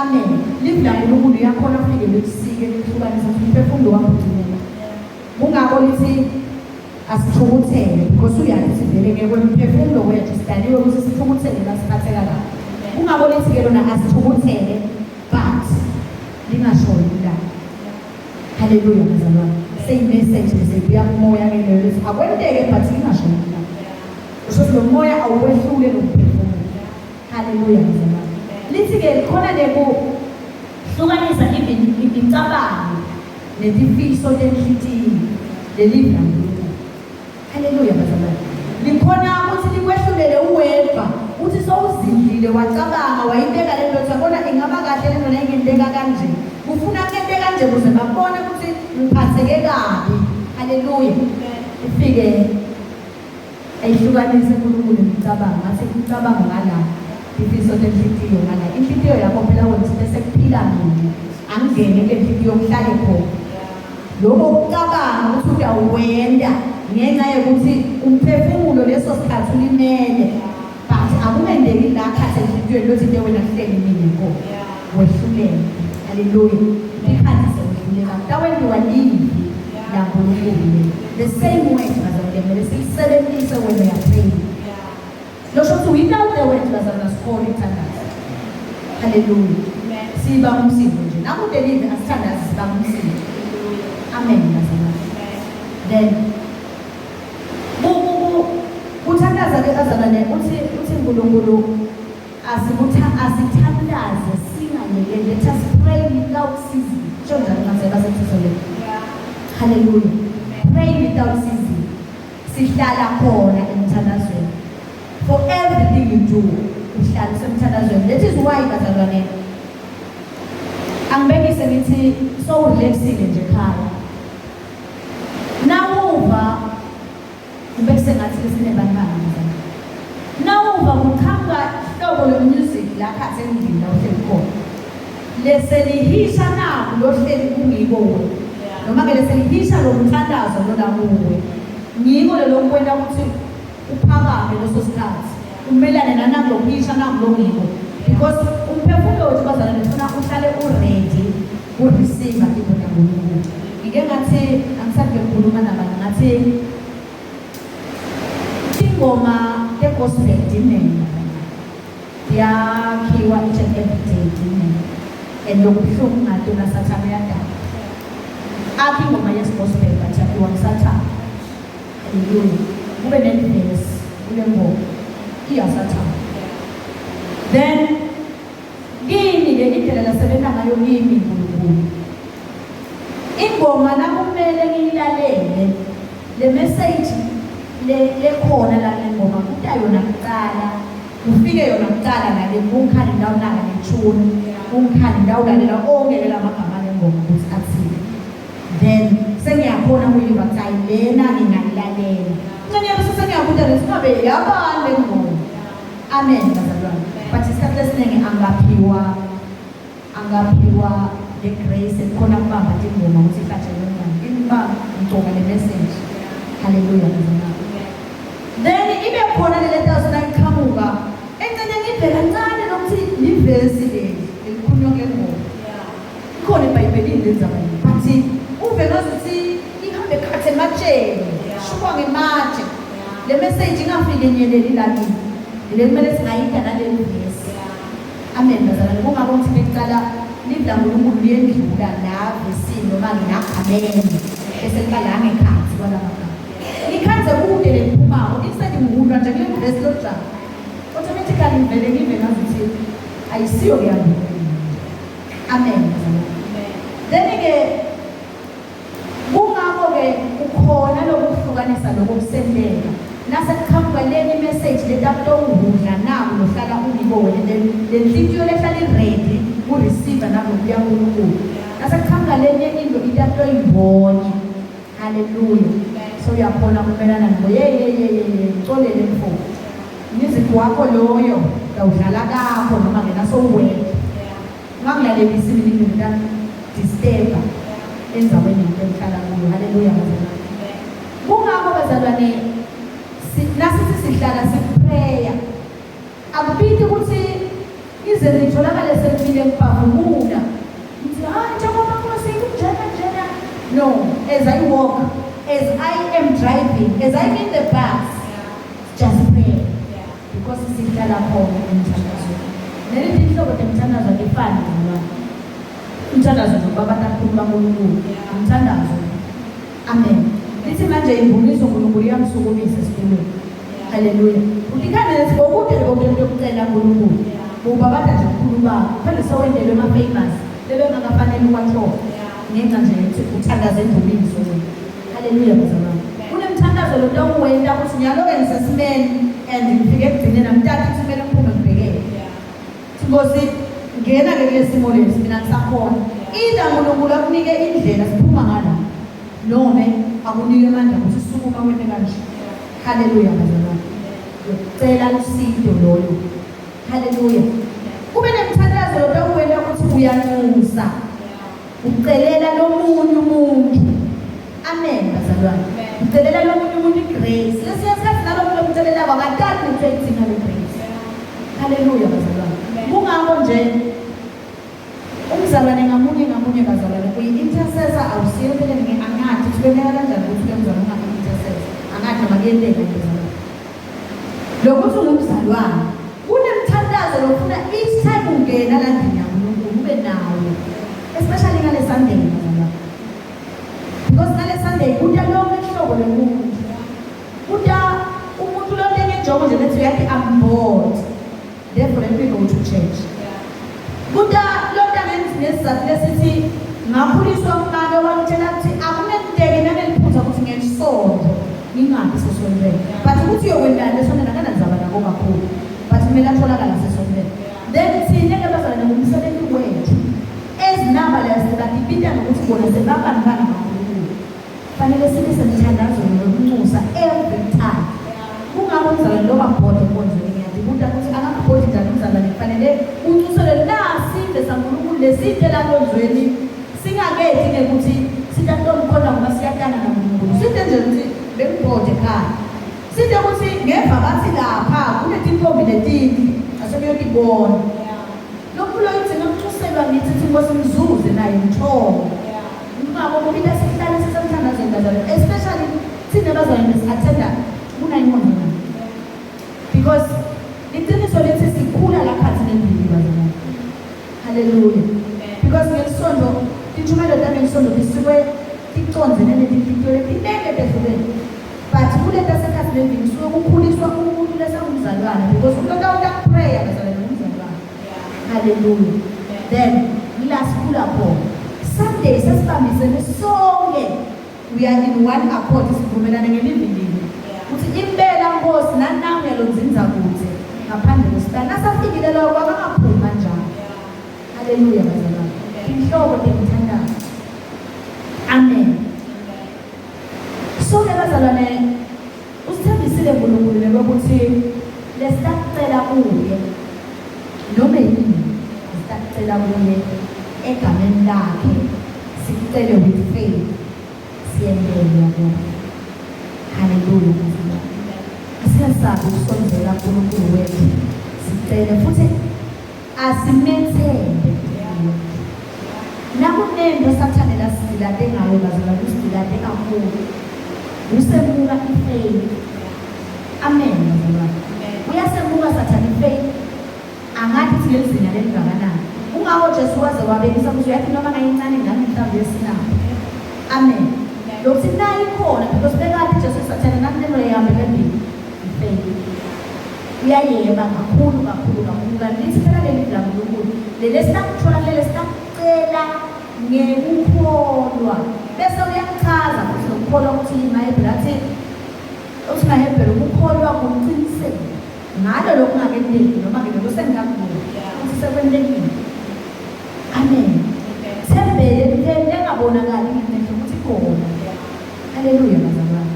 Amen. Livi laNkulunkulu liyakhona kufike likusike lihlukanise ukuthi umphefumulo wakho ugcinela. Kungako lithi asithukuthele because uyazi sivele ngekwemphefumulo wethu sidaliwe ukuthi sithukuthele nasiphatheka kabi. Kungako lithi-ke lona asithukuthele but lingashoni ilanga. Haleluya bazalwane. Seyi-message lesebuya kumoya ke leyo lithi akwenteke but lingashoni ilanga. Usho ukuthi lo moya awuwehlule lo mphefumulo. Haleluya bazalwane. Lithi-ke khona nekuhlukanisa even imicabango netifiso tenhlitiyo lelivi laNkulunkulu. Haleluya bazalwane. Likhona ukuthi likwehlulele uwedwa uthi sowuzindlile wacabanga wayibeka le ndoda bona ingaba kahle le nto ingenteka kanje. Kufuna kente kanje ukuze babone ukuthi ngiphatheke kabi. Haleluya. Ifike ayihlukanise uNkulunkulu imicabango ngathi imicabango ngala ifiso tenhlitiyo ngala inhlitiyo yakho phela wena bese kuphila mina angene kule nhliziyo kuhlale khona lokho kucabanga ukuthi uyawenda ngenxa yokuthi umphefumulo leso sikhathi ulimele but akungenzeki la khathi enhlitiyweni lothi into wena kuhleli mina khona wehluleka. Haleluya. Ikhathi sewehluleka kutawenziwa livi laNkulunkulu. The same way bazalwane kumele silisebenzise when we are praying. Losho ukuthi without the word bazalwane asikhona ukuthandaza. Haleluya. Siba umsindo nje nakude livi asithandazi siba umsindo. Amen bazalwane. Then kuthandaza ke bazalwane uthi uNkulunkulu asithandaze singayekeli. Let us pray without ceasing. Sho njalo mase basethuseleni. Haleluya. Pray without ceasing. Sihlala khona emthandazweni. For everything you do, uhlala usemthandazweni. That is why bazalwane angibekise ngithi so relaxile nje ekhaya. Nawuva ubekuse ngathi sinebantwana bazalwane. Nawuva kuqhamuka hlobo lwe-music la khathi endlini la uhleli khona. Leselihisha naku lohleli kungiko wena. Noma ke leselihisha lo mthandazo lona kuwe. Ngiko lelo kwenta ukuthi uphakame leso sikhathi. Umelane nanakulokuhisha nakulongiko. Because umphefumulo wethu bazalwane ufuna uhlale u-ready ku-receive into kaNkulunkulu. Ngike ngathi angisathi ngikhuluma nabantu ngathi ingoma ye-gospel dinengi yakhiwa each and every day dinengi and lokubuhlungu ngathi unasathane uyadala akho ingoma yesi-gospel but yakhiwa ngusathane. Haleluya. Kube nevesi kule ngoma iyasathane. Then kimi-ke indlela lasebenza ngayo kimi uNkulunkulu ingoma nakumele ngiyilalele le message lekhona la kule ngoma kuta yona kuqala kufike yona kuqala ngale kungikhali ndawunaka nethuni kungikhali ndawulalela onke ke lamagama lengoma ukuthi athini. Then sengiyakhona kuyiva ukuthi hayi lena ngingayilalela ncane bese sengiyabuta lethi ngabe yabani le ngoma. Amen bazalwane. But isikhathi esiningi angaphiwa le grace ekhona kubamba ingoma ukuthi ihlatshelwe ngani imba ngigcoka le message. Haleluya bazalwane. Then ibe khona le letter nayiqhamuka encane ngibheka kancane lokuthi livesi leli elikhulunywa kule ngoma. Ikhona eBhayibhelini le ndzaba le but uve ngazuthi ihambe khathe ematsheni shukwa ngematshe. Le message ingafiki enyeleli la kimi. Le kumele singayida naleli vesi. Amen bazalwane. Kungako ngithi bekuqala livi laNkulunkulu liyendlula la vesini noma ngingagameni bese liqala ngekhathi kwalamagama. Ngikhanze kude leliphumako instead ngihulwa nje kule vesi lojalo. Automatically ngivele ngive ngazuthi ayisiyo kuyaNkulunkulu. Amen bazalwane. Then ke kungakho ke kukhona lokuhlukanisa lokho kusenteka. Nase kuqhamuka leni message letakutowudla naku lohlala ungiko wena le nhliziyo lehlala i-ready ku-receive nalokuya kuNkulunkulu. Nase kuqhamuka lenye into itatoyimbonya. Haleluya. So uyakhona ukumelana nabo. Ye ye ye ye ye ngixolele mfo. Music wakho loyo uyawudlala kakho noma ngena sowuwedwa. Ungangilalelisi mina into disturb endaweni yonke engihlala kuyo. Haleluya bazalwane. Kungakho bazalwane nasithi sihlala siprayer. Akubiti ukuthi ize litholakale sekumile ngibhavumula. Ngithi hayi njengoba Nkosi kunjena njena. No. As I walk, as I am driving, as I'm in the bus, just pray, because sihlala khona emthandazweni. Leli tinhlobo temthandazo atifani nalwana. Umthandazo nje ukuba abantu akhuluma kuNkulunkulu, umthandazo. Amen. Lithi manje imbuliso uNkulunkulu iyamsukumisa esitulweni. Haleluya. Ulikhane lethi bokude konke into yokucela uNkulunkulu. Ubabata nje ukukhuluma phela sewendelwe ama-famous bebengakafanele uwathola ngenxa nje yokuthi uthandaza endumiso wena. Haleluya bazalwane. Kunemthandazo lo tawuwenta ukuthi nyalo-ke ngisesimeni and ngifike ekugcineni angitati ukuthi kumele ngiphume ngibhekele. Nkosi, ngena-ke kule simo lesi, mina ngisakhona. Either uNkulunkulu akunike indlela siphuma ngala, nome akunike amandla ukuthi sukuma wente kanje. Haleluya bazalwane. Ucela usizo loyo. Haleluya. Kube nemthandazo lotawuwenta ukuthi uyanxusa. Ucelela lomunye umuntu. Amen bazalwane. Ucelela lomunye umuntu igrace. Lesiya sikhathi nalo muntu omcelelako akatali ukuthi uyayidinga le grace. Haleluya bazalwane. Kungakho nje umzalwane ngamunye ngamunye bazalwane uyi-intercessor, awusiyo empeleni. Angathi ukuthi kwenteka kanjani ukuthi ube mzalwane ungayi-intercessor. Angathi noma kuyenteka bazalwane. Lokuthi ungumzalwane, kunemthandazo lofuna each time ungena la ndlini yaNkulunkulu ube nawo, especially ngale Sunday bazalwane, because ngale Sunday kuta lonke ihlobo lomuntu, kuta umuntu lonke ngenjongo nje lethi uyathi I'm bored, therefore let me go to church. Kuta lonke ngesizathu lesithi ngakhuliswa umake wangitshela ukuthi akunenteki naneliphutha ukuthi ngelisonto ngingabi sesontweni, but ukuthi uyokwendani esontweni akanandzaba nako kakhulu, but kumele atholakala sesontweni. Then thina-ke bazalwane, ngumsebenzi wethu ezinamba leyo ngokuthi bona sebabantwana baNkulunkulu, fanele sibe semthandazweni lokunxusa every time. Kungakho umzalwane loba bhode enkonzweni, ngiyadibuta ukuthi akangabhodi njani umzalwane, kufanele unxuselwe nasive saNkulunkulu lesinte la nkonzweni. Singakethi ngekuthi sitatolikhona ngoba siyatana naNkulunkulu, sinte nje ukuthi bengibhode ekhaya, sinte ukuthi ngeva bathi lapha kunetintombi letinhle asebeyotibona. Lokhu loyo idzinga kunxuselwa ngithi thi Nkosi mzuze naye ngithole. Ngingako kubita sihlale sisemthandazweni bazalwane, especially thina bazalwane besi-attenda kunayinkonzo, because iqiniso lithi sikhula la khathi nembili bazalwane. Haleluya. Because ngelisonto tintshumayelo tami ngelisonto tisuke ticondzene netinhlitiyo letinenge tehlukene, but kuleta sekhathi nembili kusuke kukhuliswa umuntu lesangumzalwane, because umuntu otawuta-prayer bazalwane ngumzalwane. Haleluya. Then la sikhula khona Sunday sesibambisene sonke, we are in one accord, sivumelane ngelivi linye ukuthi impela Nkosi nanamu yalonzinza kude ngaphandle kwesibani nasafikile lokho akangaphumi kanjalo. Haleluya bazalwane. Inhlobo temthandazo. Amen. Sonke bazalwane usithembisile uNkulunkulu lokuthi lesitakucela kuye noma yini, sitakucela kuye egameni lakhe, sikucele with faith, siyendelwa kubo. Haleluya bazalwane. Asingasabi ukusondela kuNkulunkulu wethu sicele, futhi asimethembe. Nakunento sathane lasidilate ngayo bazalwane, usidilate kakhulu, usemuka ifaith. Amen bazalwane. Uyasemuka sathane ifaith, angathi ukuthi ngelizinga lelingakanani. Kungako Jesu waze wabekisa ukuthi uyathi noma ngayincane ngami mhlawumbe yesinapho. Amen. Lokuthi nayo ikhona, because bekade Jesu sathane nakunento ehambele embili ifaith uyayeba kakhulu kakhulu kakhulu. Kanti lithi phela leli laNkulunkulu leli esingakuthola kuleli esingacela ngekukholwa, bese uyakuchaza futhi nokukholwa ukuthi yini. MaHebheru athi, uthi maHebheru ukukholwa kuqiniseka ngalo lokungakenteki noma-ke lokho sengingakuboni ukuthi sekwentekile. Amen. Thembele entweni engabonakali ngemehlo ukuthi ikhona. Haleluya bazalwane.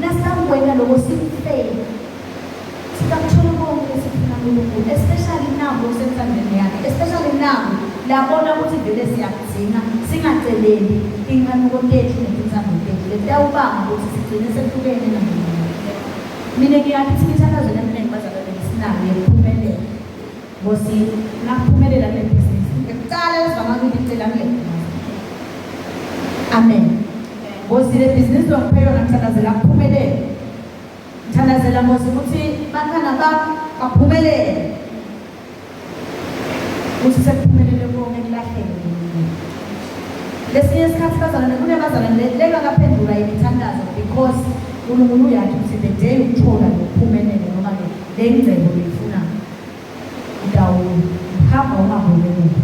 Nasakwena lokho sikufele, sikakuthola konke esifuna kuNkulunkulu, especially nabo okusentandweni yakhe, especially nabo labona ukuthi vele siyakudzinga, singaceleli inqamuko tethu netintsando tethu letawubanga ukuthi sigcine sehlukene naNkulunkulu. Mina ngiyathi ukuthi imithandazo eminingi bazalwane sinayo yokuphumelela. Nkosi, ngakuphumelela kule bhizinisi ngikucala lesivama ukuthi ngicela kule. Amen. Nkosi, le bhizinisi longiphe yona ngithandazela kuphumelele. Ngithandazela Nkosi ukuthi bantwana bami baphumelele. Uthi sekuphumelele konke kulahleke uNkulunkulu. Lesinye isikhathi bazalwane kunebazalwane lengakaphendula imithandazo because uNkulunkulu uyathi ukuthi the day ukuthola lokuphumelele noma ke le ngcebo uyifunayo utawuhamba ungaboni emuva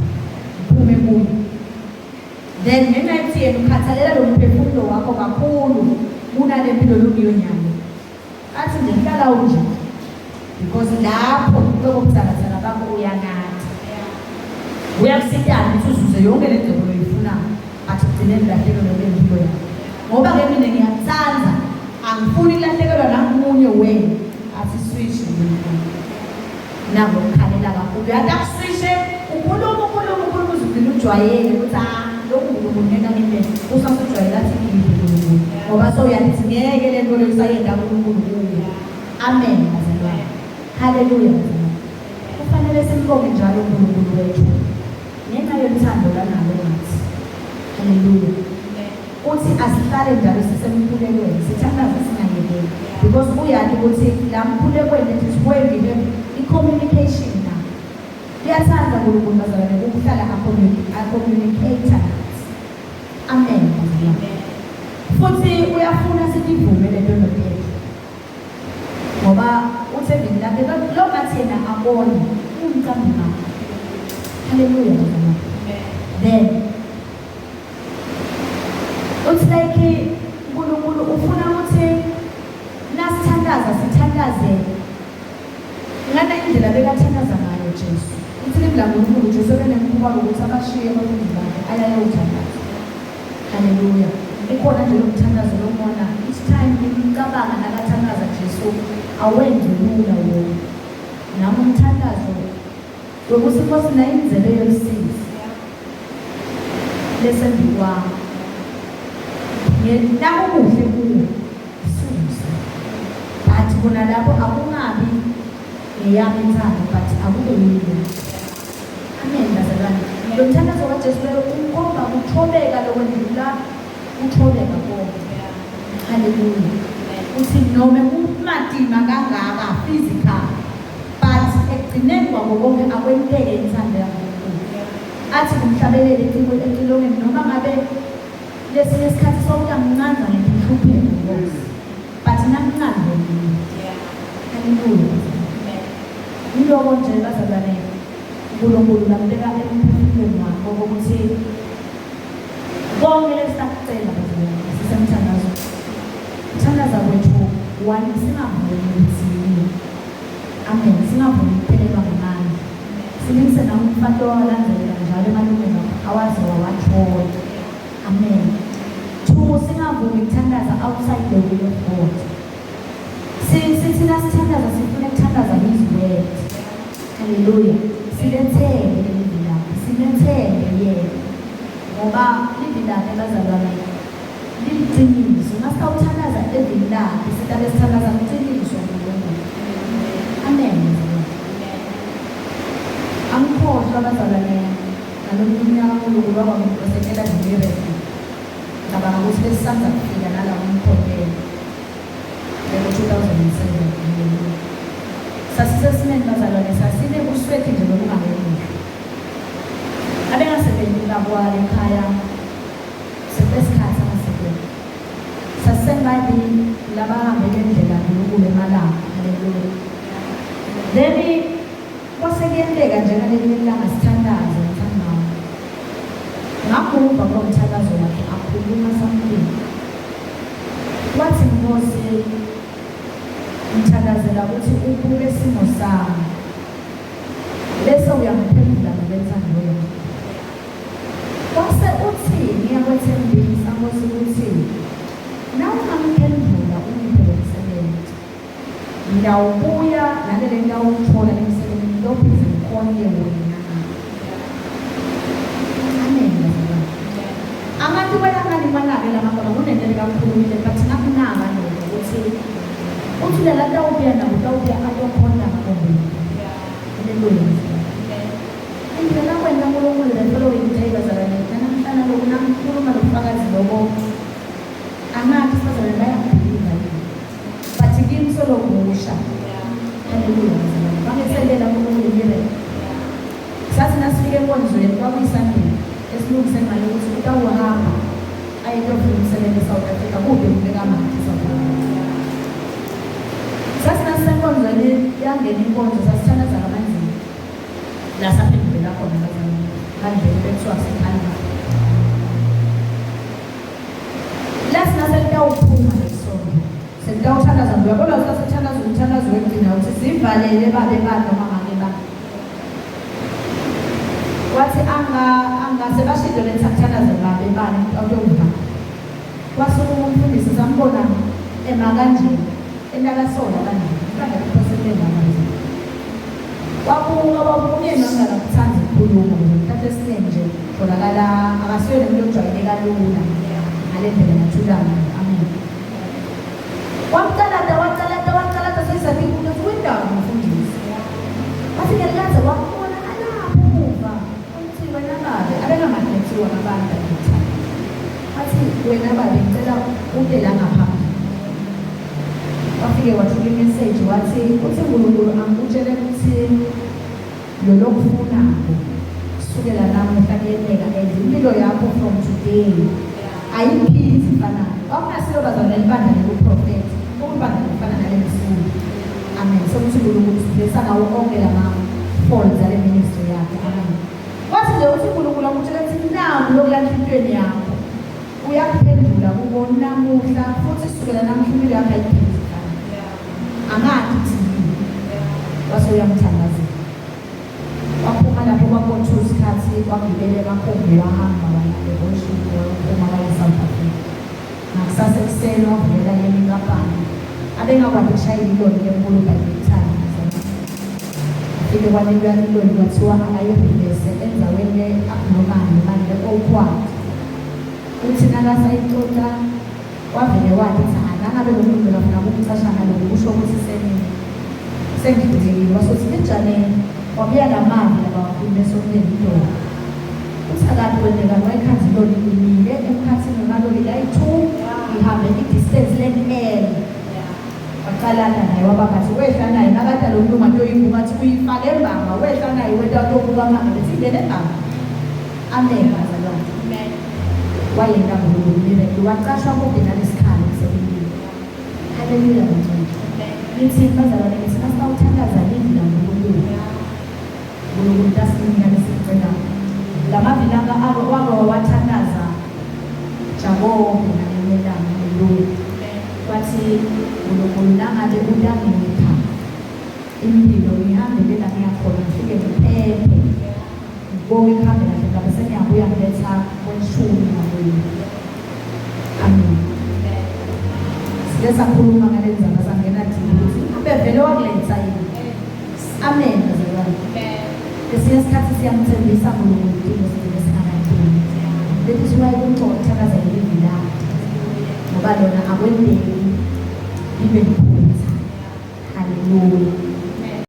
uphume kuyo. Then ngenxa yokuthi yena ukhathalela lo mphefumulo wakho kakhulu kunale mpilo lokuyo nyalo. Athi nje hlala unje because lapho kulobo buthakathaka bakho uyanatha. Uyakusitana ukuthi uzuze yonke le ngcebo loyifunayo but ugcineni ulahlekelwe kule mpilo yakho. Ngoba ke mina ngiyakuthanda angifuni kulahlekelwa namunye wenu. Athi switch mina. Nabo ukukhalela kakhulu. Uyathi akuswishe ukhuluma ukhuluma ukhuluma uze ugcine ujwayele ukuthi ah lokhu uNkulunkulu ngeke angimele. Usasujwayele athi ngiphi uNkulunkulu. Ngoba sewuyathi ngeke le nto leyo usayenda uNkulunkulu kuyo. Amen bazalwane. Haleluya bazalwane. Kufanele simbonge njalo uNkulunkulu wethu ngenxa yothando lanalo ngathi. Haleluya. Uthi asihlale njalo sisemkhulekweni sithandaze singayekeli because uyazi ukuthi la mkhulekweni it is where we have i-communication now. Uyathanda uNkulunkulu bazalwane ukuhlala a-communicate nathi. Amen bazalwane. Futhi uyafuna sitivume le nto yethu. Ngoba uthi evini lakhe lo ngathi yena abone umcambi wakhe. Haleluya bazalwane. Then uthi like uNkulunkulu ufuna ukuthi nasithandaza sithandaze ngana indlela bekathandaza ngayo Jesu. Uthi livi laNkulunkulu Jesu benemkhuba wokuthi abashiye abafundi bakhe ayayothandaza. Haleluya. Ukhona nje lo mthandazo lomona each time ngicabanga nakathandaza Jesu awenze lula wona. Nami umthandazo wokuthi Nkosi nayinzebe yosizi lesembikwami nakukuhle kuwe suse but kona lapho akungabi ngeyami inthando but akube yini. Amen bazalwane. Lo mthandazo kaJesu loyo ukhomba ukuthobeka lokwendlula kuthobeka konke. Haleluya. Uthi noma kumatima kangaka physical but ekugcineni kwako konke akwenteke inthando yaNkulunkulu. Athi kumhlabeleli ecilongeni noma ngabe lesinye isikhathi sowuyangincanza ngenhlupheko Nkosi but nangincanze mina. Haleluya. Yiloko nje bazalwane uNkulunkulu lambeka emphefumulweni wakho ukuthi konke lesisakucela bazalwane sisemthandazweni. Ukuthandaza kwethu one singavumi ukuthi amen singavumi ukuphelelwa ngamandla. Silingise nami umfati owalandzelela njalo emalungelo awaze wawathola. Amen. Two, singavumi ukuthandaza outside the will of God. Sithina sithandaza sifuna ukuthandaza his word. Haleluya. Silethembe leli lakhe, silethembe yena. Ngoba livi lakhe bazalwane liliqiniso. Masitawuthandaza evini lakhe, sitabe sithandaza iqiniso uNkulunkulu. Amen. Angikhohlwa bazalwane nalomunye umnyaka uNkulunkulu wakwamkhosekela ngemireko. Ngicabanga ukuthi besisanda kufika nala umkhokhelo. Ngo-2007. Haleluya. Sasisesimeni bazalwane sasine uswethi nje lokungakemuhle. Abengasebenzi ubaba wale ekhaya sekulesikhathi angasebenzi. Sasisengadi labahambe ngendlela uNkulunkulu emalanga. Haleluya. Then kwase kuyenteka nje ngalelinye ilanga sithandaze ngithandaza. Ngamuva kulo mthandazo wakhe akhuluma something. Wathi Nkosi ngithandazela ukuthi ubuke isimo sami bese uyangiphendula ngokwentando yakho. Kwase uthi ngiyakwethembisa Nkosi ukuthi nawungangiphendula ungiphe lo msebenzi ngiyawubuya nalele ngiyawuthola le msebenzi ngitophinde ngikhonye wena. Amen bazalwane. Abantu bayangani manake lamagama kunento lekakhulumile but ngakunaka lokho ukuthi uthi lela tawubuya nabo tawubuya atokhonta ngakho. Haleluya. Indlela kwena uNkulunkulu the following day bazalwane namhlanje lokhu namkhuluma lobufakazi lobo. lokusha. Haleluya. Bangiselela uNkulunkulu miracle. Sathi nasifike enkonzweni kwakuyisandile esilungise ngale ukuthi utawuhamba aye kuyofuna umsebenzi eSouth Africa kude kubeka manje eSouth Africa. Sathi nasisenkonzweni yangena inkonzo sasithandaza kamanzini. La saphendulela khona bazalwane. Manje bekuthiwa sikhanda. Lathi naselitawuphuma lesonto. Selitawuthandaza uyabona usasithandaza umthandazo wekugcina uthi sivalele babe bani noma make bani. Wathi anga angase bashilo letha kuthandaza babe bani awuyokuva. Wasukuma umfundisi sambona ema kanje enakasola kanje. Mhlawumbe kuphosele manje. Wabuka wabuka umyeni wami akakuthandi ukukhuluma ngesikhathi esiningi nje tholakala akasiyona umuntu ojwayele kalula ngale ndlela nathulana. Amen. Wamcalata wacalata wacalata seyisathi ukuthi kwindawo umfundisi. Wathi ngelilandze wambona alapho emuva uthi wena babe abengamadlethiwa ngabantu athi. Wathi wena babe ngicela ute la ngaphambili. Wafike wathula imeseji wathi uthi uNkulunkulu angikutshele ukuthi lo lokufunako kusukela namuhla kuyenteka and impilo yakho from today ayiphindi ifanayo. Kwakungasilo bazalwane libandla lobuprofethi, ukubandla lifana naleli sulu. Amen. Sokuthi uNkulunkulu sibhekisa ngawo onke lama folds ale ministry yakhe. Amen. Wathi nje uthi uNkulunkulu angikutshele ukuthi naku lokulahla empilweni yakho. Uyakuphendula kubo namuhla futhi kusukela namuhla impilo yakho ayiphindi ifanayo. Angathi uthi yini. Wase uyamthandazela. Waphuma lapho kwakothu isikhathi wagibela emakhumbi wahamba waya eOcean wayophuma waya eSouth Africa. Ngakusasa ekuseni wavukela yenye inkampani. Abengakwati ukushayela iloli enkulu by that time. Afike kwanikwa iloli kwathiwa akayirivese endaweni le-abnormal manje le-awkward. Uthi nakasayixoxa wavele wathi cha nangabe lo muntu bekafuna ukumcasha ngalokhu kusho ukuthi sengidlulekile. Wasothi linjani wabuya namavi labawakhuluma esontweni iloli. Uthi akade kwenzeka wayekhanza iloli imile emkhathini wemaloli ayi-2 ihambe i-distance le-L. Waqalana naye waba ngathi wehla naye nakade lo muntu ngathi uyibuka athi uyifake embamba wehla naye wenta utobuka manga bethi ingene embamba. Amen bazalwane. Wayenta uNkulunkulu miracle waqashwa kude nalesikhala emsebenzini. Haleluya bazalwane. Ngithi bazalwane ngithi masawuthandaza livi laNkulunkulu. uNkulunkulu tasinika lesikucelayo. Lamavi langa wake wawathandaza Jakobe ngalinye ilanga. Haleluya. Wathi uNkulunkulu nangabe utangipha impilo ngihambele la ngiyakhona ngifike ngiphephe. Ngibonge kuhambe kahle ngabe sengiyabuya ngiletha kweshumi ngakuye. Amen. Sike sakhuluma ngale ndzaba sangena deep ukuthi abe vele wakuletha yini. Amen bazalwane. Esinye isikhathi siyamthembisa uNkulunkulu into sigcine singakayidingi. That is why kumcoka ukuthandaza ilivi lakhe. Ngoba lona akwenteki libe liphutha. Haleluya.